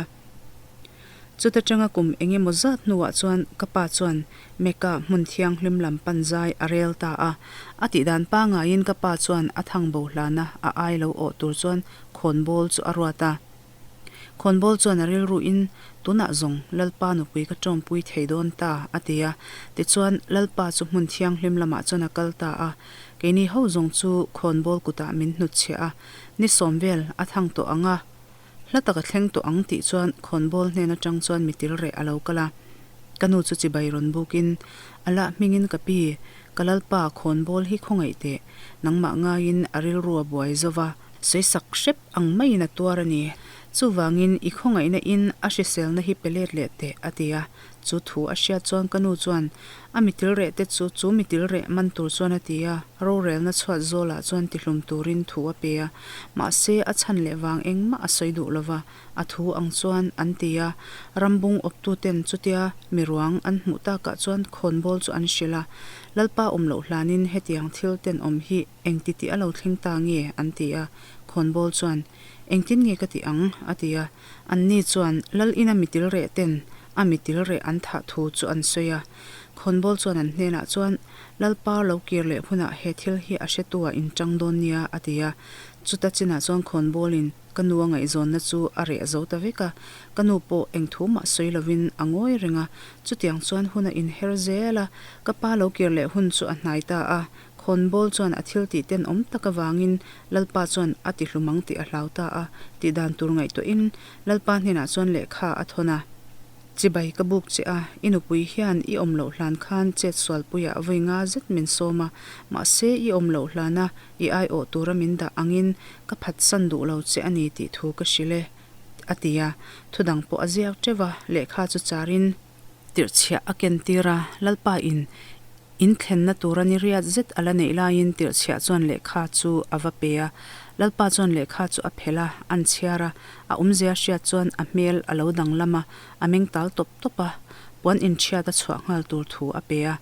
Chuta tanga kum eng emaw zat hnuah chuan ka pa chuan Mecca hmun thianghlim lam pan zai a rel ta a. A tihdan pangaiin ka pa chuan a thang bo hlana a ai lo awh tur chuan khawnbawl chu a ruat a. Khawnbawl chuan a rilruin, Tunah zawng Lalpa nupui ka tawmpui thei dawn ta, a ti a. Tichuan Lalpa chu hmun thianghlim lamah chuan a kal ta a. Keini ho zawng chu khawnbawl kutah min hnutchhiah a. Ni sawm vel a thang tawh ang a, hla tak a thleng tawh ang tih chuan khawnbawl hnen atang chuan mitil reh a lo kal a. Ka nu chu chibai rawn bukin, A lah hmingin ka pi, Ka Lalpa, khawnbawl hi khawngaih teh, nangmah ngaiin a rilru a buai zo va, sawisak hrep ang maiin a tuar a ni. Chuvangin i khawngaihna in a hriselna hi pe let leh teh, a ti a. Chu thu a hriat chuan ka nu chuan a mitil reh te chu chu mitil reh man tur chuan a ti a, rorelna chhuat zawlah chuan tihlum turin thu a pe a. Mahse, a chhan leh vang engmah a sawi duh lova, a thu ang chuan an ti a. Rambung awptuten chutia miruang an hmuh takah chuan khawnbawl chu an hrilh a, Lalpa awm loh hlanin hetiang thil tenawm hi engti tih a lo thleng ta nge? an ti a. Khawnbawl chuan, Engtin nge ka tih ang? a ti a. Anni chuan Lal ina mitil reh ten a mitil reh an thah thu chu an sawi a. Khawnbawl chuan an hnenah chuan, Lalpa lo kir leh hunah he thil hi a hretu ah in tang dawn nia, a ti a. Chuta chinah chuan khawnbawlin ka nu a ngaihzawnna chu a reh zo ta vek a. Ka nu pawh eng thu mah sawi lovin a ngawi reng a. Chutiang chuan hun a inher zel a, ka pa lo kir leh hun chu a hnai ta a. Khawnbawl chuan a thil tih tenawm tak avangin Lalpa chuan a ti hlum ang tih a hlau ta a, tih dan tur ngaihtuahin Lalpa hnenah chuan lehkha a thawn a. Chibai ka buk che a, i nupui hian i awm loh hlan khan chet sualpuiah vawi nga zet min sawm a, mahse i awm loh hlana i aiawh tura min dah angin ka phatsan duh lo che a ni tih thu ka hrilh e, a ti a. Thudang pawh a ziak teuh a, lehkha chu charin tirhchhiah a kentir a, Lalpa in In thlenna tura ni riat zet a la neih laiin tirhchhiah chuan lehkha chu a va pe a. Lalpa chuan lehkha chu a phelh a, an chhiar a, a awmzia hriat chuan a hmel a lo danglam a, a meng tal tawp tawp a. Puan inchhiat a chhuah nghal tur thu a pe a.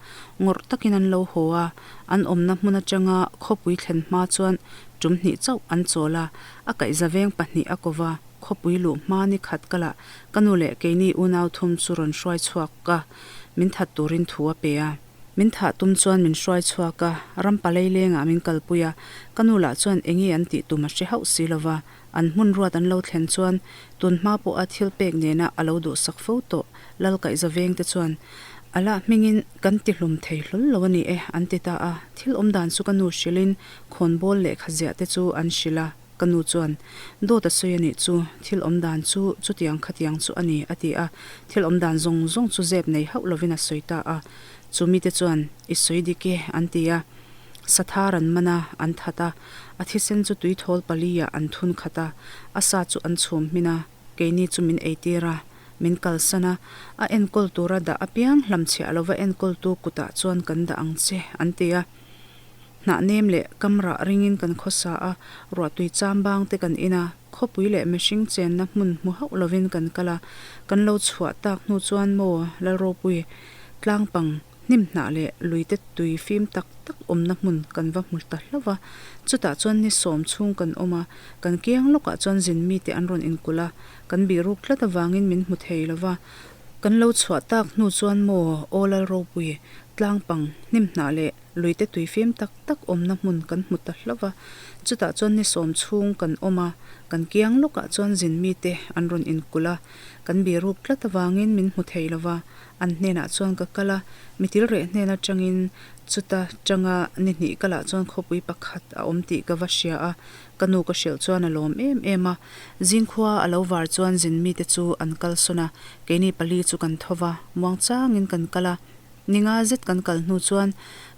Ngawrh takin an lo haw a, an awmna hmun atanga khawpui thlen hma chuan tum hnih chauh an chawl a, a kaihza veng pahnih a ko va, khawpui luh hma ni khat kalah ka nu leh keini unau thum chu rawn hruai chhuak a. Min that turin thu a pe a. Min thah tum chuan min hruai chhuak a, ram palei lengah min kalpui a. Ka nu lah chuan enge an tih tum a hre hauh si lo va. An hmun ruat an lo thlen chuan tun hma pawha thil pek nena a lo duhsak fo tawh Lal Kaihza veng te chuan a lah hmingin kan ti hlum thei hlawl lo a ni e an ti ta a. Thil awm dan chu ka nu hrilhin khawnbawl lehkha ziah te chu an hrilh a. Ka nu chuan, Dawt a sawi a nih chu, thil awm dan chu chutiang khatiang chu a ni, a ti a. Thil awm dan zawng zawng chu zep nei hauh lovin a sawi ta a. Chu mite chuan, I sawi dik e, an ti a. Sathar an man a, an that a. A thisen chu tuithawl pali-ah an thun khat a, a sa chu an chhum hmin a, keini chu min eitir a, min kalsan a. A enkawl tura dah apiang hlamchhiah lova enkawltu kutah chuan kan dah ang che, an ti a. Hnah nem leh kam rah ringin kan khawsa a, ruahtui cham bang te kan in a, khawpui leh mihring chenna hmun hmu hauh lovin kan kal a, kan lo chhuah tak hnu chuan maw Lalropui tlang pang hnim hnah leh luite tui fim tak tak awmna hmun kan va hmu ta hlauh va, chutah chuan ni sawm chhung kan awm a, kan kiang lawkah chuan zin mite an rawn inkulh a, kan bihruk tlat avangin min hmu thei lo va, kan lo chhuah tak hnu chuan maw aw Lalropui tlang pang hnim hnah leh Luite tui fim tak tak awmna hmun kan hmu ta hlauh va, chutah chuan ni sawm chhung kan awm a, kan kiang lawkah chuan zin mite an rawn inkulh a, kan biruk tlat avangin min hmu thei lo va, an hnenah chuan ka kal a, mitil reh hnen atangin chuta tanga ni hnih kalah chuan khawpui pakhat a awm tih ka va hria a, ka nu ka hrilh chuan a lawm em em a, zingkhua a lo var chuan zin mite chu an kalsawn a, keini pali chu kan tho va, muangchangin kan kal a. Ni nga zet kan kal hnu chuan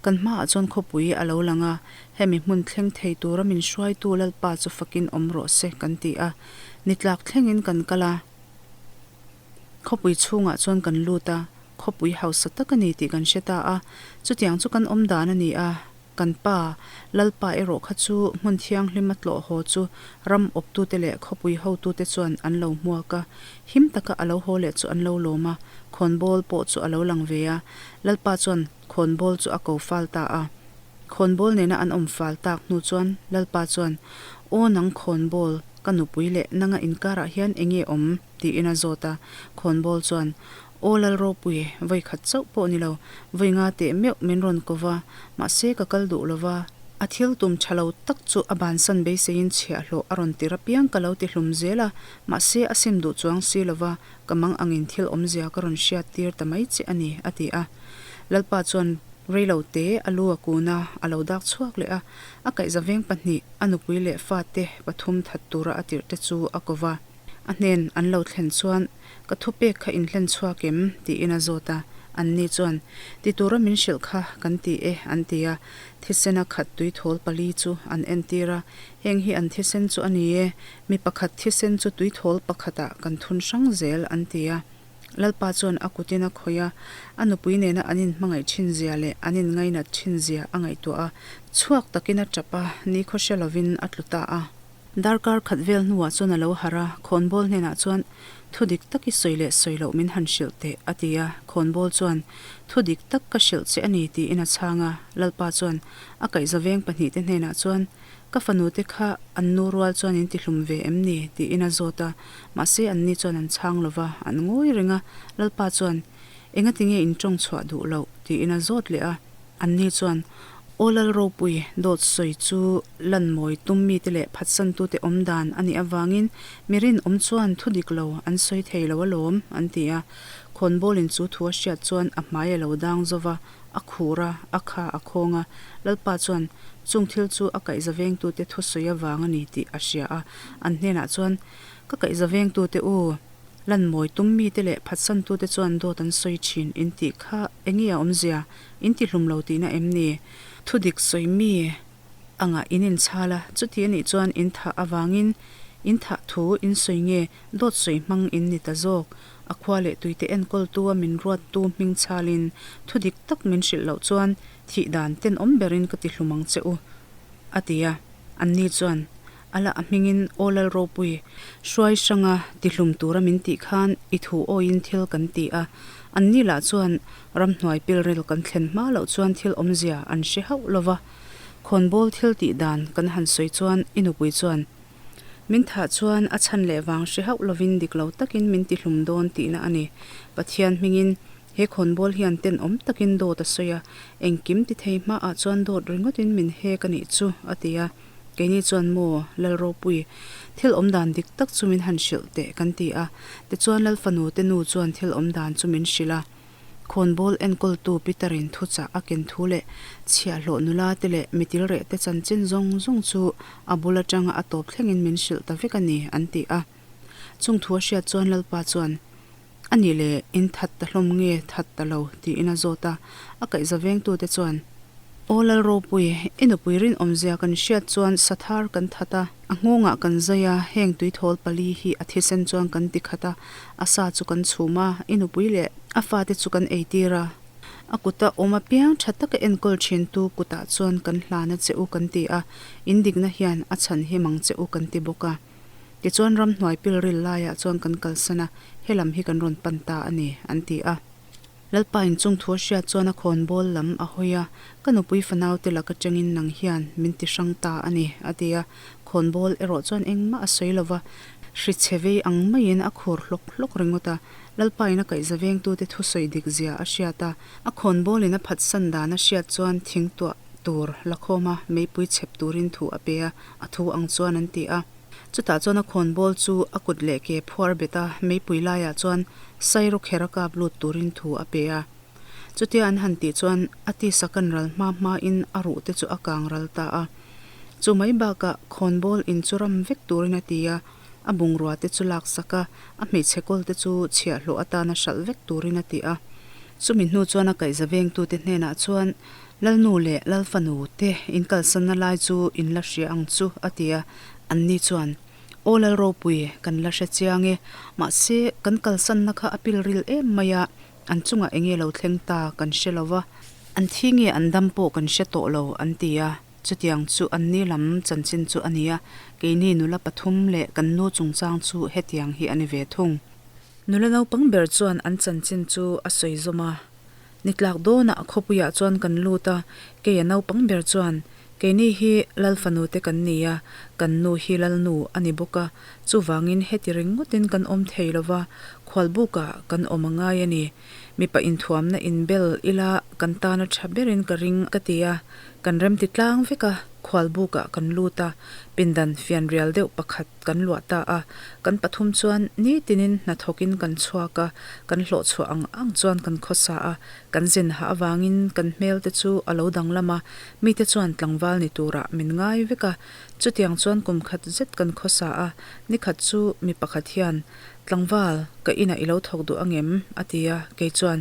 kan hmaah chuan khawpui a lo lang a, hemi hmun thleng thei tura min hruaitu Lalpa chu fakin awm rawh se kan ti a. Ni tlak thlengin kan kal a, khawpui chhungah chuan kan lut a, khawpui hausa tak a ni tih kan hre ta a, chutiang chu kan awm dan a ni a. Kan pa, Lalpa erawh kha chu hmun thianghlim a tlawh haw chu ram awptute leh khawpui hotute chuan an lo hmuak a, him taka a lo haw leh chu an lo lawm a, khawnbawl pawh chu a lo lang ve a. Lalpa chuan khawnbawl chu a ko fal ta a. Khawnbawl nena an awm fal tak hnu chuan Lalpa chuan, Aw nang khawnbawl, ka nupui leh nanga inkarah hian enge awm? tiin a zawt a. Khawnbawl chuan, Aw Lal Ropui, vawi khat chauh pawh ni lo, vawi nga teh meuh min rawn ko va, mahse ka kal duh lo va. A thil tum tha lo tak chu a bansan beiseiin chhiahhlawh a rawn tir apiang ka lo ti hlum zel a, mahse a sim duh chuang si lo va, ka mang angin thil awmzia ka rawn hriat tir ta mai che a ni, a ti a. Lalpa chuan rei lo te a lu a kun a, a lo dak chhuak leh a, a kaihza veng pahnih, a nupui leh fate pathum that tura a tirh te chu a ko va. A hnen an lo thlen chuan, Ka thupek kha in hlen chhuak em? tiin a zawt a. Anni chuan, Ti tura min hrilh kha kan ti e, an ti a. Thisena khat tuithawl pali chu an entir a, Heng hi an thisen chu a ni e, mi pakhat thisen chu tuithawl pakhatah kan thun hrang zel, an ti a. Lalpa chuan a kutin a khawih a, a nupui nena an inhmangaih thin zia leh an inngainat thin zia a ngaihtuah a, chhuak takin a tap a, nikhaw hre lovin a tlu ta a. Darkar khat vel hnuah chuan a lo harh a, khawnbawl hnenah chuan, Thu dik tak i sawi leh sawi loh min han hrilh teh, a ti a. Khawnbawl chuan, Thu dik tak ka hrilh che a ni, tiin a chhang a. Lalpa chuan a kaihza veng pahnihte hnenah chuan, Ka fanute kha an nu rual chuan in tihlum ve em ni? tiin a zawt a. Mahse anni chuan an chhang lo va, an ngawi reng a. Lalpa chuan, Engati nge in tawng chhuah duh loh? tiin a zawt leh a. Anni chuan, Aw Lal ropui, dawt sawi chu lan mawi tum mite leh phatsantute awm dan a nih avangin mi rinawm chuan thu dik lo an sawi thei lo alawm, an ti a. Khawnbawlin chu thu a hriat chuan a hmai a lo dang zo va, a khur a, a kha a khawng a. Lalpa chuan chung thil chu a kaihza vengtute thusawi avang a ni tih a hria a. An hnenah chuan, Ka kaihza vengtute u, lan mawi tum mite leh phatsantute chuan dawt an sawi thin in tih kha enge a awmzia? In ti hlum lo tihna em ni? Thu dik sawi mi angah in inchhal a, chuti a nih chuan in thah avangin in thah thu in sawi nge dawt sawi hmang in ni ta zawk? A khua leh tuite enkawltu a min ruattu hming chhalin thu dik tak min hrilh loh chuan thih dan tenawm berin ka ti hlum ang che u, a ti a. Anni chuan, A la a hmingin Aw Lal Ropui, hruai hranga ti hlum tura min tih khan i thu awiin thil kan ti a. Anni lah chuan ramhnuai pilril kan thlen hma loh chuan thil awmzia an hre hauh lo va. Khawnbawl thil tih dan kan han sawi chuan i nupui chuan, Min thah chuan a chhan leh vang hre hauh lovin dik lo takin min ti hlum dawn tihna a ni. Pathian hmingin he khawnbawl hian tenawm takin dawt a sawi a, engkim ti thei hmaah chuan dawt ringawtin min hek a nih chu, a ti a. Keini chuan maw, Lal Ropui, thil awm dan dik tak chu min han hrilh teh kan ti a. Tichuan Lal fanu te nu chuan thil awm dan chu min hrilh a. Khawnbawl enkawltu Peter-in thuchah a ken thu leh chhiahhlawh nula te leh mitilreh te chanchin zawng zawng chu a bul atanga a tawp thlengin min hrilh ta vek a ni, an ti a. Chung thu a hriat chuan Lalpa chuan, A nih leh, in that ta hlawm nge that ta lo? tiin a zawt a. A kaihza vengtute chuan, Aw Lal Ropui, i nupui rinawmzia kan hriat chuan sathar kan that a, a nghawngah kan zai a, heng tuithawl pali hi a thisen chuan kan ti khat a, a sa chu kan chhum a, i nupui leh a fate chu kan eitir a. A kuta awm apiang tha taka enkawl thintu kutah chuan kan hlan a che u kan ti a, in dikna hian a chhan him ang che u kan ti bawk a. Tichuan ramhnuai pilril laiah chuan kan kalsan a, helam hi kan rawn pan ta a ni, an ti a. Lalpa inchung thu a hriat chuan a khawnbawl lam a hawi a, Ka nupui fanaute lak atangin nang hian min ti hrang ta a ni, a ti a. Khawnbawl erawh chuan engmah a sawi lo va, hri chhe vei ang maiin a khur hlawk hlawk ringawt a. Lalpa in a kaihza vengtute thusawi dik zia a hriat a, a khawnbawlin a phatsan dan a hriat chuan thingtuah tur la khawm a, meipui chhep turin thu a pe a, a thu ang chuan an ti a. Chutah chuan a khawnbawl chu a kut leh ke phuar bet a, meipui laiah chuan sairu kher a kap lut turin thu a pe a. Chutia an han tih chuan a tisa kan ral hma hmain a ruh te chu a kang ral ta a. Chu mai bakah khawnbawl in chu ram vek turin a ti a, a bungrua te chu lak sak a, a hmeichhe kawl te chu chhiahhlawh atana hralh vek turin a ti a. Chumi hnu chuan a kaihza vengtute hnenah chuan Lalnu leh Lalfanu te in kalsanna lai chu in la hria ang chu, a ti a. Anni chuan, Aw Lal Ropui, kan la hre chiang e. Mahse, kan kalsanna kha a pilril em mai a, an chungah enge lo thleng ta kan hre lo va, an thi nge an dam pawh kan hre tawh lo, an ti a. Chutiang chu anni lam chanchin chu a ni a, keini nula pathum leh kan nu chungchang chu hetiang hi a ni ve thung. Nula naupang ber chuan an chanchin chu a sawi zawm a. Ni tlak dawnah khawpuiah chuan kan lut a, kei a naupang ber chuan, Keini hi Lal fanu te kan ni a, kan nu hi Lalnu a ni bawk a, chuvangin heti ringawtin kan awm thei lo va, khualbukah kan awm a ngai a ni. Mipa inthuamna inbel ila kan tana tha berin ka ring ka ti a, kan remti tlang vek a, khualbukah kan lut a, pindan fianrial deuh pakhat kan luah ta a, kan pathum chuan nitinin hnathawkin kan chhuak a, kan hlawhchhuah ang ang chuan kan khawsa a, kan zin hah avangin kan hmel te chu a lo danglam a, mite chuan tlangval ni turah min ngai vek a, chutiang chuan kum khat zet kan khawsa a, nikhat chu mi pakhat hian, Tlangval, ka inah i lo thawk duh angem? a ti a, kei chuan.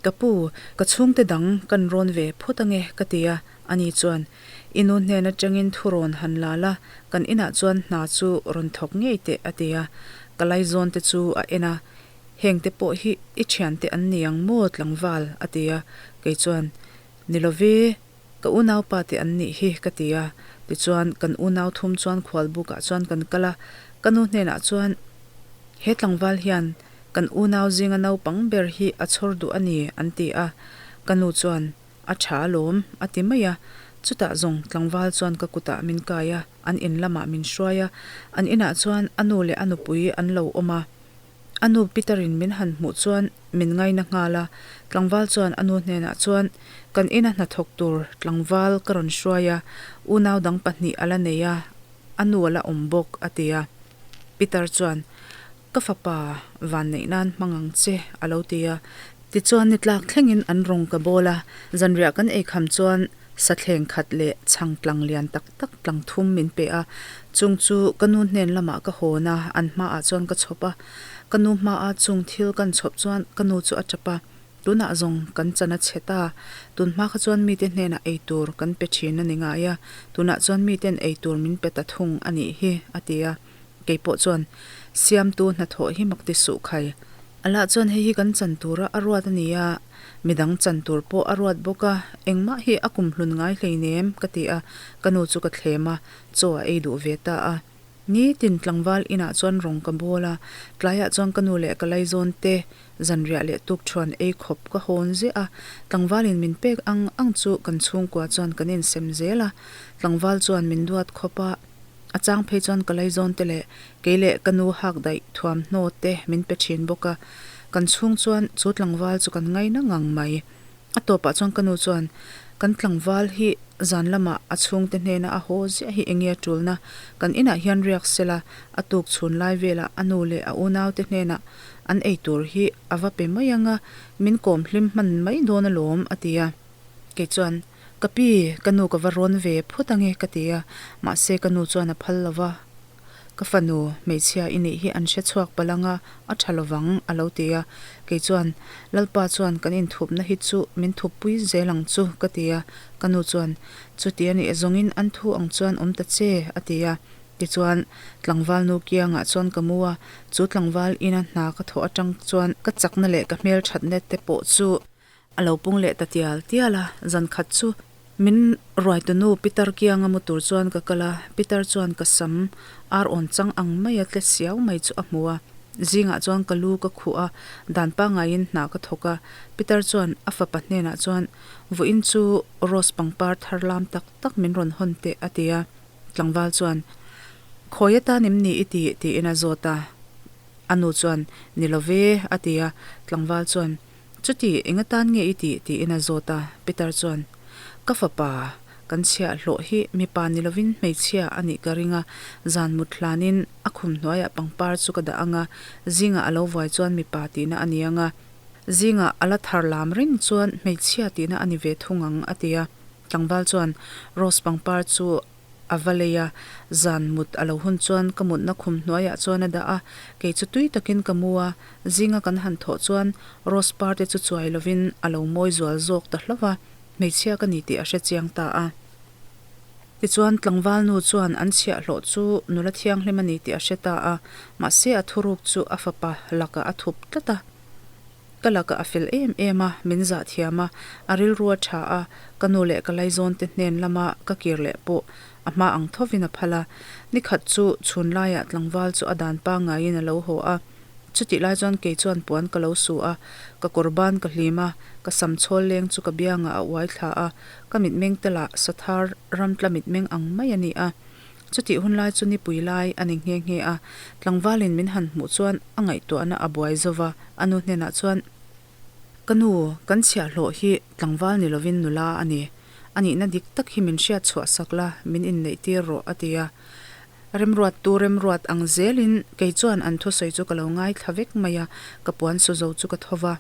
Ka pu, ka chhungte dang kan rawn ve phawt ange ka ti a, ani chuan, I nu hnen atangin thu rawn han la la, kan inah chuan hna chu rawn thawk ngei teh a ti a. Ka laizawn te chu a en a, Hengte pawh hi i thiante an ni ang maw tlangval? a ti a, kei chuan, Ni love, ka unaupa te an nih hi ka ti a. Tichuan, kan unau thum chuan khualbukah chuan kan kal a, ka nu hnenah chuan, He tlangval hian kan unau zinga naupang ber hi a chhawr duh a ni an ti a, ka nu chuan, A tha alawm, a ti mai a. Chutah zawng tlangval chuan ka kutah min kai a, an in lamah min hruai a. An inah chuan a nu leh a nupui an lo awm a. A nu Peter-in min han hmuh chuan min ngaina nghal a. Tlangval chuan a nu hnenah chuan, Kan ina hnathawk tur tlangval ka rawn hruai a, unau dang pahnih a la nei a, a nu a la awm bawk, a ti a. Peter chuan, Ka fapa, vanneih nan hmang ang che, a lo ti a. Tichuan ni tlak thlengin an rawng ka bawl a, zanriah kan eikham chuan sathleng khat leh chhang tlang lian tak tak tlang thum min pe a. Chung chu ka nu hnen lamah ka hawn a, an hmaah chuan ka chhawp a. Ka nu hmaa chung thil kan chhawp chuan ka nu chu a tap a, Tunah zawng kan chan a chhe ta. Tun hma kha chuan mite hnenah eitur kan pe thin a ni ngai a, tunah chuan miten eitur min pe ta thung a nih hi, a ti a. Kei pawh chuan, Siamtu hnathawh hi mak ti suh khai. A lah chuan hei hi kan chan tura a ruat a ni a, midang chan tur pawh a ruat bawk a, engmah hi a kum hlun ngai hleinem, ka ti a, ka nu chu ka thlem a, chaw a ei duh ve ta a. Nitin tlangval inah chuan rawng ka bawl a, tlaiah chuan ka nu leh ka laizawn te zanriah leh tukṭhuan ei khawp ka hawn ziah a, tlangvalin min pek ang ang chu kan chhungkua chuan kan insem zel a, tlangval chuan min duat khawp a. A chang phei chuan ka laizawn te leh kei leh ka nu hak daih thuamhnaw te min pe thin bawk a, kan chhung chuan chu tlangval chu kan ngaina ngang mai. A tawpah chuan ka nu chuan kan tlangval hi zan lamah a chhungte hnena a haw ziah hi enge a tulna, kan inah hian riak sela a tuk chhun lai velah a nu leh a unaute hnenah an ei tur hi a va pe mai ang a, min kawm hlim hman mai dawn alawm a ti a. Kei chuan Ka pi, ka nu ka va rawn ve phawt ange ka ti a, mahse ka nu chuan a phal lo va, ka fanu hmeichhia i nih hi an hre chhuak palh anga a tha lovang a lo ti a, kei chuan Lalpa chuan kan inthupna hi chu min thuppui zel ang chu ka ti a, ka nu chuan chuti a nih zawngin an thu ang chuan awm ta che a ti a, tichuan tlangval nu kiangah chuan ka mu a, chu tlangval ina hna ka thawh atang chuan ka chakna leh ka hmelthatna te pawh chu A lo pung leh ta tial tial a, zan khat chu min ruaitunu Pitar kianga mu tur chuan ka kal a, Pitar chuan ka sam ar awn chang ang maia tle siau mai chu a hmu a, zingah chuan ka lu ka khuh a, dan pangaiin hna ka thawk a, Pitar chuan a fapa hnenah chuan vawiin chu rose pangpar thar lam tak tak min rawn hawn teh a ti a, tlangval chuan Khawi atan em ni i tih? tiin a zawt a, a nu chuan Ni lo ve a ti a, tlangval chuan Chuti, eng atan nge i tih? tiin a zawt a. Peter chuan, Ka fapa, kan chhiahhlawh hi mipa ni lovin hmeichhia a nih ka ring a, zan mut hlanin a khum hnuaiah pangpar chu ka dah ang a, zingah a lo vuai chuan mipa tihna a ni ang a, zingah a la thar lam reng chuan hmeichhia tihna a ni ve thung ang, a ti a. Tlangval chuan rose pangpar chu A va lei a, zan mut a lo hun chuan ka mutna khum hnuaiah chuan a dah a, kei chu tui takin ka mu a, zinga kan han thawh chuan rose par te chu chuai lovin a lo mawi zual zawk ta hlauh a, hmeichhia ka ni tih a hre chiang ta a. Tichuan tlangval nu chuan an chhiahhlawh chu nula thianghlim a ni tih a hre ta a, mahse a thuruk chu a fapa lakah a thup tlat a. Ka lakah a fel em em a, min zah thiam a, a rilru a tha a, ka nu leh ka laizawn te hnen lama ka kir leh pawh a hma ang thovin a phal a. Nikhat chu chhun laiah tlangval chu a dan pangaiin a lo haw a, chutih lai chuan kei chuan puan ka lo su a, ka kawr ban ka hlim a, ka sam chhawl leng chu ka biangah a uai thla a, ka mitmeng te lah sathar ramtla mitmeng ang mai a ni a. Chutih hun lai chu nipui lai a ni nghe nghe a, tlangvalin min han hmuh chuan a ngaihtuahna a buai zo va, a nu hnenah chuan, Ka nu, kan chhiahhlawh hi tlangval ni lovin nula a ni. A nihna dik tak hi min hriat chhuah sak la, min inneih tir rawh, a ti a. Remruattu remruat ang zelin kei chuan an thusawi chu ka lo ngaithla vek mai a, ka puan su zo chu ka tho va.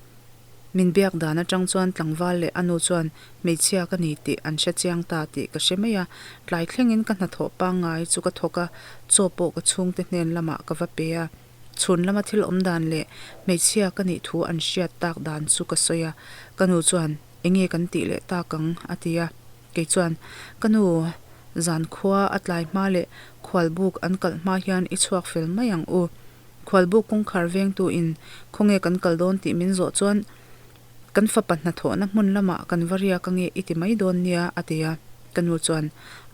Min biak dan atang chuan tlangval leh a nu chuan hmeichhia ka ni tih an hre chiang ta tih ka hre mai a, tlai thlengin ka hnathawh pangngai chu ka thawk a, chaw pawh ka chhungte hnen lamah ka va pe a. Chhun lama thil awm dan leh hmeichhia ka nih thu an hriat tak dan chu ka sawi a, ka nu chuan enge kan tih leh tak ang a ti a, kei chuan ka nu zankhua a tlai hma leh khualbuk an kalh hma hian i chhuak fel mai ang u. Khualbuk kawngkhar vengtu in khawnge kan kal dawn tih min zawh chuan kan fapa hnathawhna hmun lamah kan va riak ange i ti mai dawn nia a ti a, ka nu chuan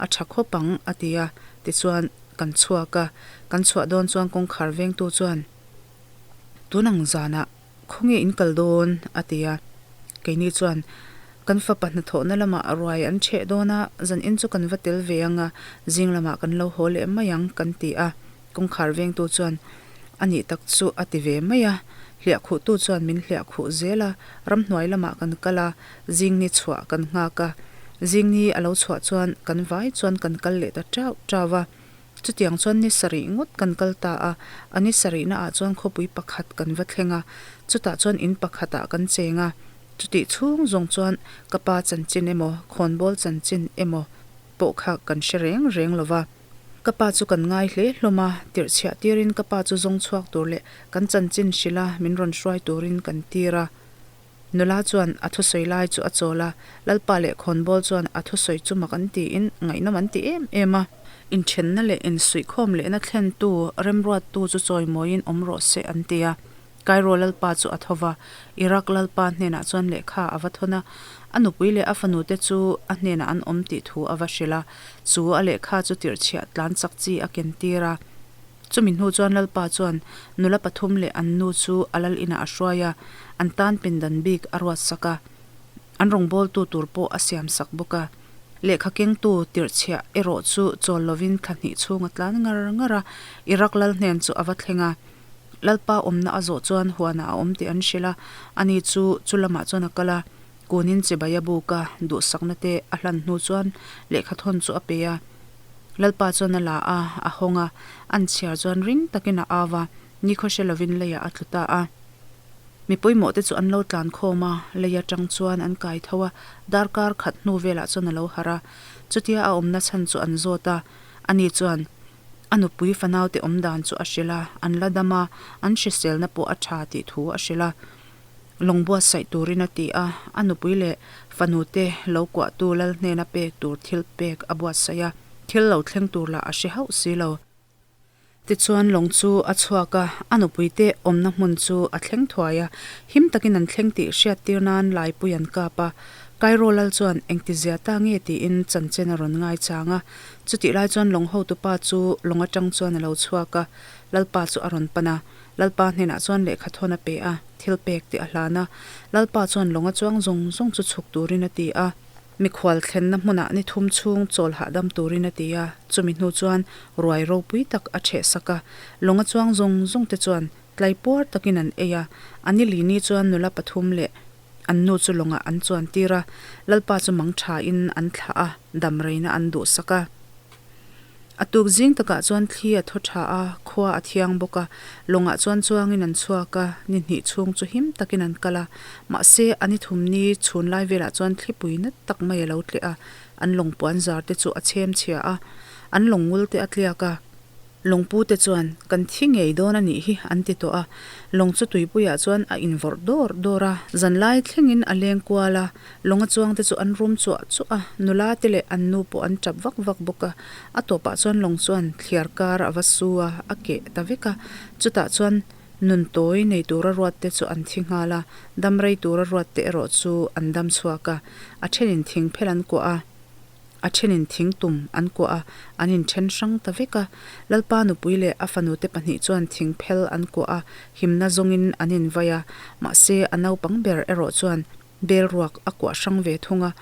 a tha khawp ang a ti a, tichuan kan chhuak a, kan chhuah dawn chuan kawngkhar vengtu chuan tun ang zanah khawnge in kal dawn a ti a, keini chuan kan fapa hnathawhna lamah ruai an chheh dawn a, zan in chu kan va tel ve ang a, zing lamah kan lo haw leh mai ang kan ti a. Kawngkhar vengtu chuan, A nih tak chu a ti ve mai a. Hliahkhuhtu chuan min hliahkhuh zel a, ramhnuai lamah kan kal a, zingni chhuah kan nghak a. Zingni a lo chhuah chuan kan vai chuan kan kal leh ta tau tau a. Chutiang chuan ni sarih ngawt kan kal ta a, a ni sarihna ah chuan khawpui pakhat kan va thleng a, chutah chuan in pakhatah kan cheng a. Chutih chhung zawng chuan ka pa chanchin emaw, khawnbawl chanchin emaw pawh kha kan hre reng reng lo va. Ka pa chu kan ngai hle hlawm a, tirhchhiah tirin ka pa chu zawng chhuak tur leh kan chanchin hrilh a min rawn hruai turin kan tir a. Nula chuan a thusawi lai chu a chawl a, Lalpa leh Khawnbawl chuan a thusawi chu mak an tiin ngaihnawm an ti em em a. Inthenna leh insuihkhawm lehna thlentu remruattu chu chawimawiin awm rawh se an ti a. Cairo lalpa chu a tho va, Iraq lalpa hnenah chuan lehkha a va thawn a, a nupui leh a fanute chu a hnenah an awm tih thu a va hrilh a, chu a lehkha chu tirhchhiah tlan chak chi a ken tir a. Chumi hnu chuan lalpa chuan nula pathum leh an nu chu a lal inah a hruai a, an tan pindan bik a ruatsak a, an rawngbawltu tur pawh a siamsak bawk a. Lehkha kengtu tirhchhiah erawh chu chawl lovin thla hnih chhung a tlan ngar ngar a, Iraq lal hnen chu a va thleng a. Lalpa awmna a zawh chuan huanah a awm tih an hrilh a, ani chu chu lamah chuan a kal a, kunin chibai a buk a, duhsakna te a hlan hnu chuan lehkhathawn chu a pe a. Lalpa chuan a la a, a hawng a, an chhiar chuan ring takin a au a, nikhaw hre lovin leiah a tlu ta a. Mi pawimawh te chu an lo tlan khawm a, lei atang chuan an kai tho a, darkar khat hnu velah chuan a lo harh a, chutia a awmna chhan chu an zawt a, ani chuan A nupui fanaute awm dan chu a hrilh a, an la dam a, an hriselna pawh a tha tih thu a hrilh a. Lawng buatsaih turin a ti a, a nupui leh fanute lo kuahtu lal hnena pek tur thil pek a buatsaih a, thil lo thleng tur lah a hre hauh si lo. Tichuan lawng chu a chhuak a, a nupuite awmna hmun chu a thleng thuai a, him takin an thleng tih hriattir nan laipui an kap a. Cairo lal chuan engtizia ta nge tiin chanchin a rawn ngaichang a, Chutih lai chuan lawng hotupa chu lawng atang chuan a lo chhuak a, Lalpa chu a rawn pan a. Lalpa hnenah chuan lehkha thawn a pe a, thil pek tih a hlan a. Lalpa chuan lawng a chuang zawng zawng chu chhuk turin a ti a. Mikhual thlenna hmunah ni thum chhung chawl hahdam turin a ti a. Chumi hnu chuan ruai ropui tak a ṭheh sak a. Lawng a chuang zawng zawng te chuan tlai puar takin an ei a. A ni lini chuan nula pathum leh An nu chu lawngah an chuan tir a, Lalpa chu mang thain an thlah a, dam reina an duhsak a. A tuk zing takah chuan thli a thaw tha a, khua a thiang bawk a, lawngah chuan chuangin an chhuak a, ni hnih chhung chu him takin an kal a. Mahse, a ni thum ni chhun lai velah chuan thlipui nat tak mai a lo tleh a, an lawng puan zar te chu a chhem chhia a, an lawng ngul te a tliak a. Lawngpu te chuan, Kan thi ngei dawn a nih hi, an ti tawh a. Lawng chu tuipuiah chuan a invawrh dawr dawr a. Zanlai thlengin a leng kual a, lawnga chuang te chu an rum chuah chuah a, nula te leh an nu pawh an tap vak vak bawk a. A tawpah chuan lawng chuan thliar kar a va su a, a keh ta vek a. Chutah chuan nun tawi nei tura ruat te chu an thi nghal a, dam rei tura ruat te erawh chu an dam chhuak a. A thenin thing phel an kuah a. A thenin thing tum an kuah a, an inthen hrang ta vek a. Lalpa nupui leh a fanute pahnih chuan thing phel an kuah a, himna zawngin an invai a. Mahse, a naupang ber erawh chuan bel ruak a kuah hrang ve thung a.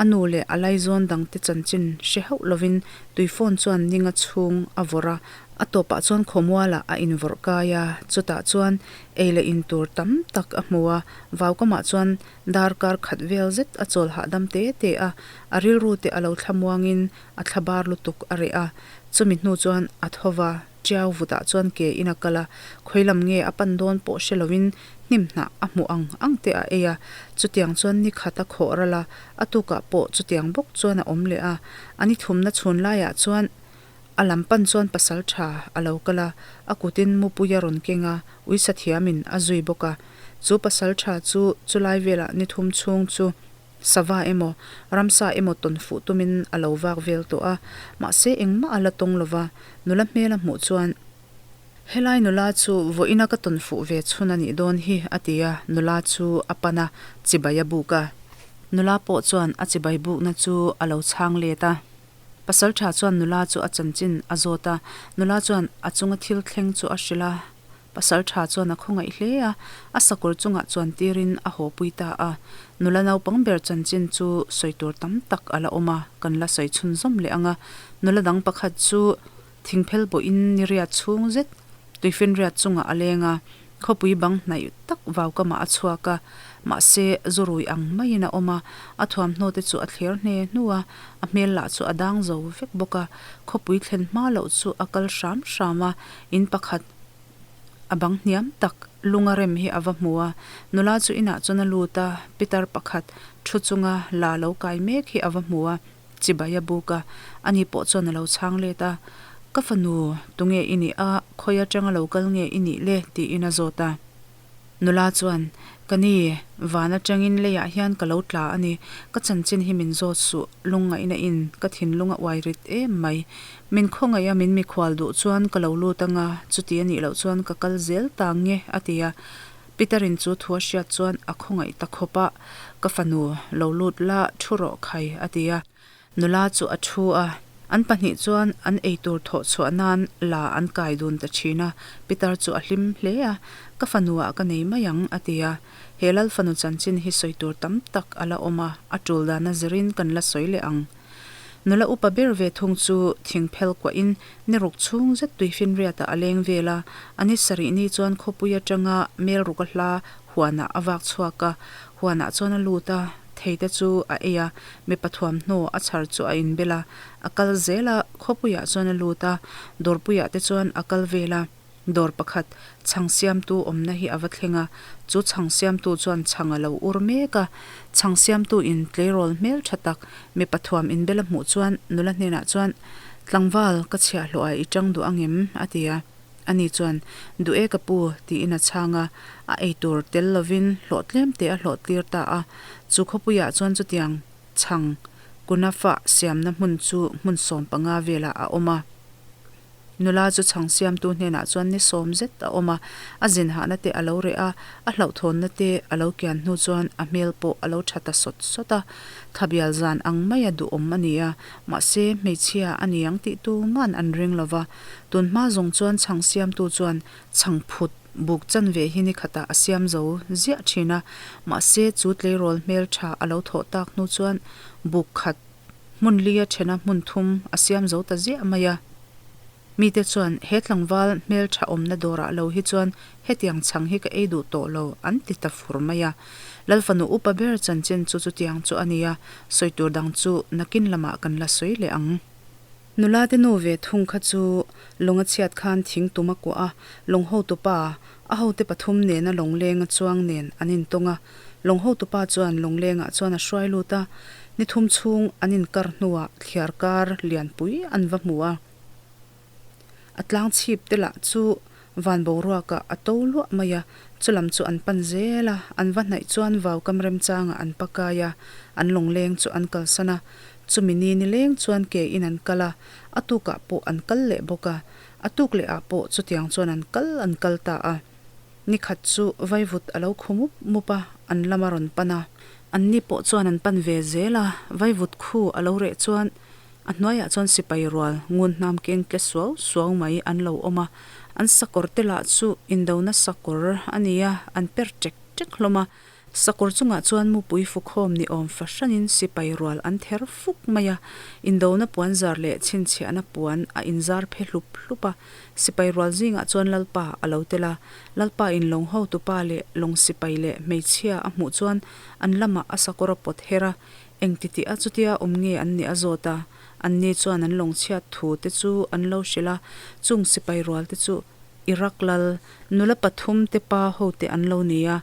A nu leh a laizawn dangte chanchin hre hauh lovin tuifawn chuan ninga chhung a vawrh a. A tawpah chuan khawmualah a invawrh kai a, chutah chuan ei leh in tur tam tak a hmu a. Vaukamah chuan Darkar khat vel zet a chawl hahdam te te a, a rilru te a lo thlamuangin a thlabar lutuk a reh a. Chumi hnu chuan a tho va, Tiau vutah chuan ke in a kal a, khawi lam nge a pan dawn pawh hre lovin hnim hnah a hmuh ang ang te a ei a. Chutiang chuan ni khat a khawh ral a, a tukah pawh chutiang bawk chuan a awm leh a. A ni thumna chhun laiah chuan. A lam pan chuan pasaltha a lo kal a, a kutin mupui a rawn keng a, uisa thiamin a zui bawk a. Chu pasaltha chu chulai velah ni thum chhung chu sava emaw, ramsa emaw tawn fuh tumin a lo vak vel tawh a, mahse engmah a la tawng lo va, nula hmel a hmuh chuan, Helai nula chu vawiina ka tawn fuh ve chhun a nih dawn hi, a ti a, nula chu a pan a, chibai a buk a. Nula pawh chuan a chibai bukna chu a lo chhang let a. Pasaltha chuan nula chu a chanchin a zawt a, nula chuan a chunga thil thleng chu a hrilh a. Pasaltha chuan a khawngaih hle a, a sakawr chungah chuan tirin a haw pui ta a. Nula naupang ber chanchin chu sawi tur tam tak a la awm a, kan la sawi chhunzawm leh ang a. Nula dang pakhat chu thingphel pawhin ni riat chhung zet tuifinriat chungah a leng a, khawpui bang hnaih tak vaukamah a chhuak a, mahse zurui ang maiin a awm a, a thuamhnaw te chu a thler hne hnu a, a hmel lah chu a dang zo vek bawk a, khawpui thlen hma loh chu a kal hram hram a, in pakhat a bang hniam tak lunga rem hi a va hmu a, nula chu inah chuan a lut a, pitar pakhat thu chunga la lo kai mek hi a va hmu a. Chibai a buk a, ani pawh chuan a lo chhang let a, Ka fanu, tunge i nih a, khawi atanga lo kal nge i nih le? tiin a zawt a. Nula chuan, Ka ni, van atangin leiah hian ka lo tla a ni, ka chanchin hi min zawt suh, lungngaihna in ka thinlung a uai rit em mai. Min khawngaih a min mikhual duh chuan ka lo lut anga, chuti a nih loh chuan ka kal zel ta nge, a ti a. Peter-in chu thu a hriat chuan a khawngaih ta khawp a, Ka fanu, lo lut la, thu rawh khai, a ti a. Nula chu a thu a, an pahnih chuan an eitur thawh chhuah nan la an kai dun ta thin a. Peter chu a hlim hle a, Ka fanuah ka nei mai ang, a ti a. He lal fanu chanchin hi sawi tur tam tak a la awm a, a tul dana zirin kan la sawi leh ang. Nula upa ber ve thung chu thingphel kuahin ni ruk chhung zet tuifinriatah a leng vel a, a ni sarih ni chuan khawpui atanga mel ruk a hla huanah a vak chhuak a, huanah chuan a lut a, theite chu a ei a, mipa thuamhnaw a chhar chu a inbel a, a kal zel a, khawpuiah chuan a lut a, dawrpuiah te chuan a kal vel a. Dawr pakhat chhang siamtu awmna hi a va thleng a, chu chhang siamtu chuan chhang a lo ur mek a. Chhang siamtu in tleirawl hmel tha tak mipa thuam inbel a hmuh chuan nula hnenah chuan, Tlangval, ka chhiahhlawh ah i tang duh angem? a ti a. Ani chuan, Duh e ka pu, tiin a chhang a. A eitur tel lovin hlawh tlem te a hlawh tlir ta a. Chu khawpuiah chuan chutiang chhang kunafa siamna hmun chu hmun 15 velah a awm a. Nula chu chhang siamtu hnenah chuan ni sawm zet a awm a, a zin hahna te a lo reh a, a hlauhthawnna te a lo kian hnu chuan a hmel pawh a lo tha ta sawt sawt a. Thlabial zan ang maia duhawm a ni a, mahse hmeichhia a ni ang tih tuman an ring lo va. Tun hma zawng chuan chhang siamtu chuan chhang phut buk chanve hi ni khatah a siam zo ziah thin a, mahse chu tleirawl hmel tha a lo thawh tak hnu chuan buk khat Hmun lia thena hmun thum a siam zo ta ziah mai a. Mite chuan he tlangval hmeltha awmna dawrah lo hi chuan hetiang chhang hi ka ei duh tawh lo an ti ta fur mai a. Lalfanu upa ber chanchin chu chutiang chu a ni a, sawi tur dang chu nakin lamah kan la sawi leh ang. Nula te nu ve thung kha chu lawng a chhiat khan thing tum a kuah a, lawng hotupa a hote pathum nena lawnglenga chuang nen an intawng a. Lawng hotupa chuan lawnglengah chuan a hruai lut a, ni thum chhung an inkar hnuah thliar kar lianpui an va hmu a. A tlang chhip te lah chu van boruakah a to luah mai a, chulam chu an pan zel a, an va hnaih chuan vaukam remchangah an pakai a, an lawngleng chu an kalsan a. Chumi ni nileng chuan ke in an kal a, a tukah pawh an kal leh bawk a, a tuk leh ah pawh chutiang chuan an kal an kal ta a. Ni khat chu vaivut a lo khu mup mup a, an lam a rawn pan a. Anni pawh chuan an pan ve zel a, vaivut khu a lo reh chuan a hnuaiah chuan sipai rual ngun hnam keng tle suau suau mai an lo awm a. An sakawr te lah chu indona sakawr a ni a, an per ṭek ṭek hlawm a. Sakawr chungah chuan mupui fukhawm ni awm fahranin sipai rual an ther fuk mai a, indona puan zar leh chhinchhiahna puan a inzar phe hlup hlup a. Sipai rual zingah chuan Lalpa a lo tel a, Lalpa in lawng hotupa leh lawng sipai leh hmeichhia a hmuh chuan an lamah a sakawr a pawt her a, engti tih a chutia awm nge an nih a zawt a, anni chuan an lawng chhiat thu te chu an lo hrilh a, chung sipai rual te chu Iraq lal nula pathum te pa hote an lo ni a,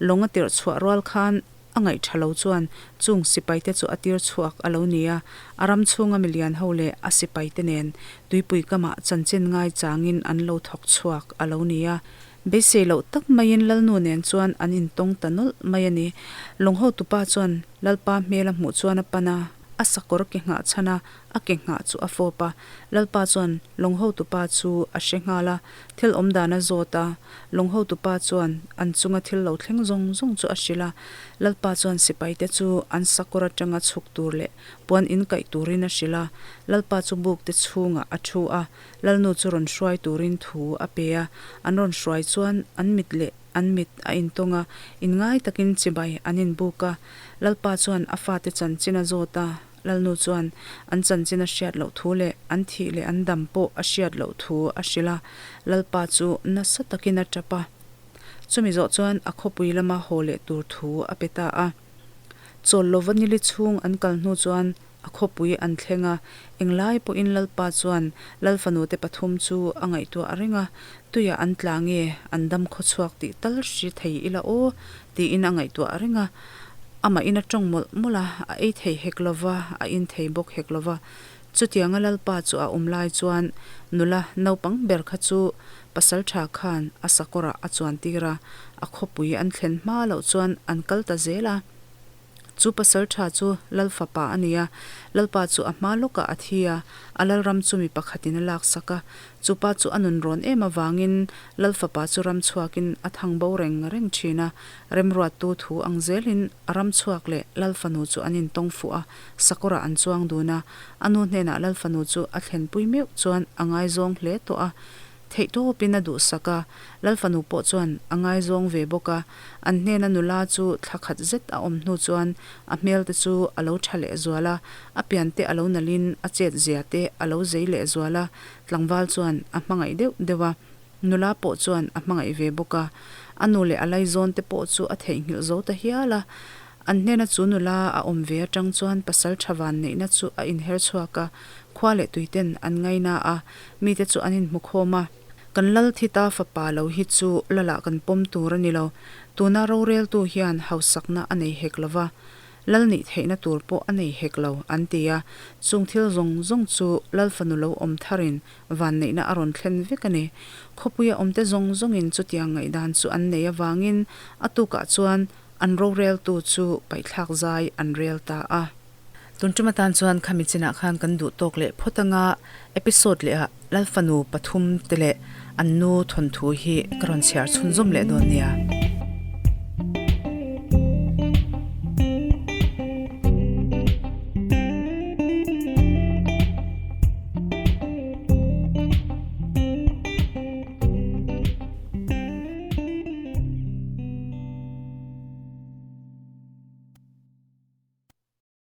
lawng a tirh chhuah rual khan A ngaih tha lo chuan chung sipaite chu a tir chhuak a lo ni a, a ram chhunga milian ho leh a sipaite nen tuipui kamah chanchin ngai changin an lo thawk chhuak a lo ni a. Beisei loh tak maiin Lalnu nen chuan an intawng ta nawlh mai a ni. Lawng hotupa chuan Lalpa hmel a hmuh chuan a pan a, a sakawr ke nghah chhan a, a ke nghah chu a fawp a. Lalpa chuan lawng hotupa chu a hre nghal a, thil awm dan a zawt a. Lawng hotupa chuan an chunga thil lo thleng zawng zawng chu a hrilh a. Lalpa chuan sipaite chu an sakawr atanga chhuk tur leh puan inkaih turin a hrilh a. Lalpa chu buk te chhungah a thu a, Lalnu chu rawn hruai turin thu a pe a, an rawn hruai chuan an mit leh an mit a intawng a, inngai takin chibai an inbuk a. Lalpa chuan a fate chanchin a zawt a, Lalnu chuan an chanchin a hriat loh thu leh an thih leh an dam pawh a hriat loh thu a hrilh a, Lalpa chu nasa takin a tap a. Chumi zawh chuan a khawpui lama haw leh tur thu a pe ta a. Chawl lova nili chhung an kal hnu chuan A khawpui an thleng a, englai pawhin Lalpa chuan Lalfanute pathum chu a ngaihtuah reng a, tuiah an tla nge, an dam khawchhuak tih tal hri thei ila aw, tiin a ngaihtuah reng a. Amahin a tawng mawlh mawlh a, a ei thei hek lo va, a in thei bawk hek lo va. Chutianga Lalpa chu a awm lai chuan nula naupang ber kha chu pasaltha khan a sakawrah a chuan tir a, a khawpui an thlen hma loh chuan an kal ta zel a. Chu pasal tha chu Lal fapa a ni a, Lalpa chu a hma lawkah a thi a, a Lalram chu mi pakhatin a laksak a. Chu pa chu a nun rawn em avangin Lal fapa chu ram chhuakin a thang bo reng reng thin a. Remruattu thu ang zelin a ram chhuak leh Lal fanu chu an intawng fuh a, sakawrah an chuang dun a. A nu hnenah Lal fanu chu a thlenpui meuh chuan a ngaizawng hle tawh a. Theih tawpin a duhsak a, Lalfanu pawh chuan a ngaizawng ve bawk a. An hnena nula chu thla khat zet a awm hnu chuan a hmel te chu a lo tha leh zual a, a pian te a lo nalhin a chet zia te a lo zei leh zual a, tlangval chuan a hmangaih deuh deuh a, nula pawh chuan a hmangaih ve bawk a. A nu leh a laizawn te pawh chu a theihnghilh zo ta hial a. An hnena chu nula a awm ve atang chuan pasal tha van neihna chu a inher chhuak a, khua leh tuiten an ngaina a, mite chu an inhmu khawm a. Kan lal thita fapa lo hi chu lalah kan pawm tur a ni lo, tuna roreltu hian hausakna a nei hek lo va, lal nih theihna tur pawh a nei hek lo, an ti a. Chung thil zawng zawng chu lal fanu lo awm tharin vanneihna a rawn thlen vek a ni. Khawpuia awmte zawng zawngin chutiang ngaihdan chu an nei avangin a tukah chuan An roreltu chu paihthlak zai an rel ta a. Tun tum atan chuan khami chinah khan kan duh tawk leh phawt anga episode leh ah Lalfanu pathum te leh an nu thawnthu hi ka rawn chhiar chhunzawm leh dawn nia.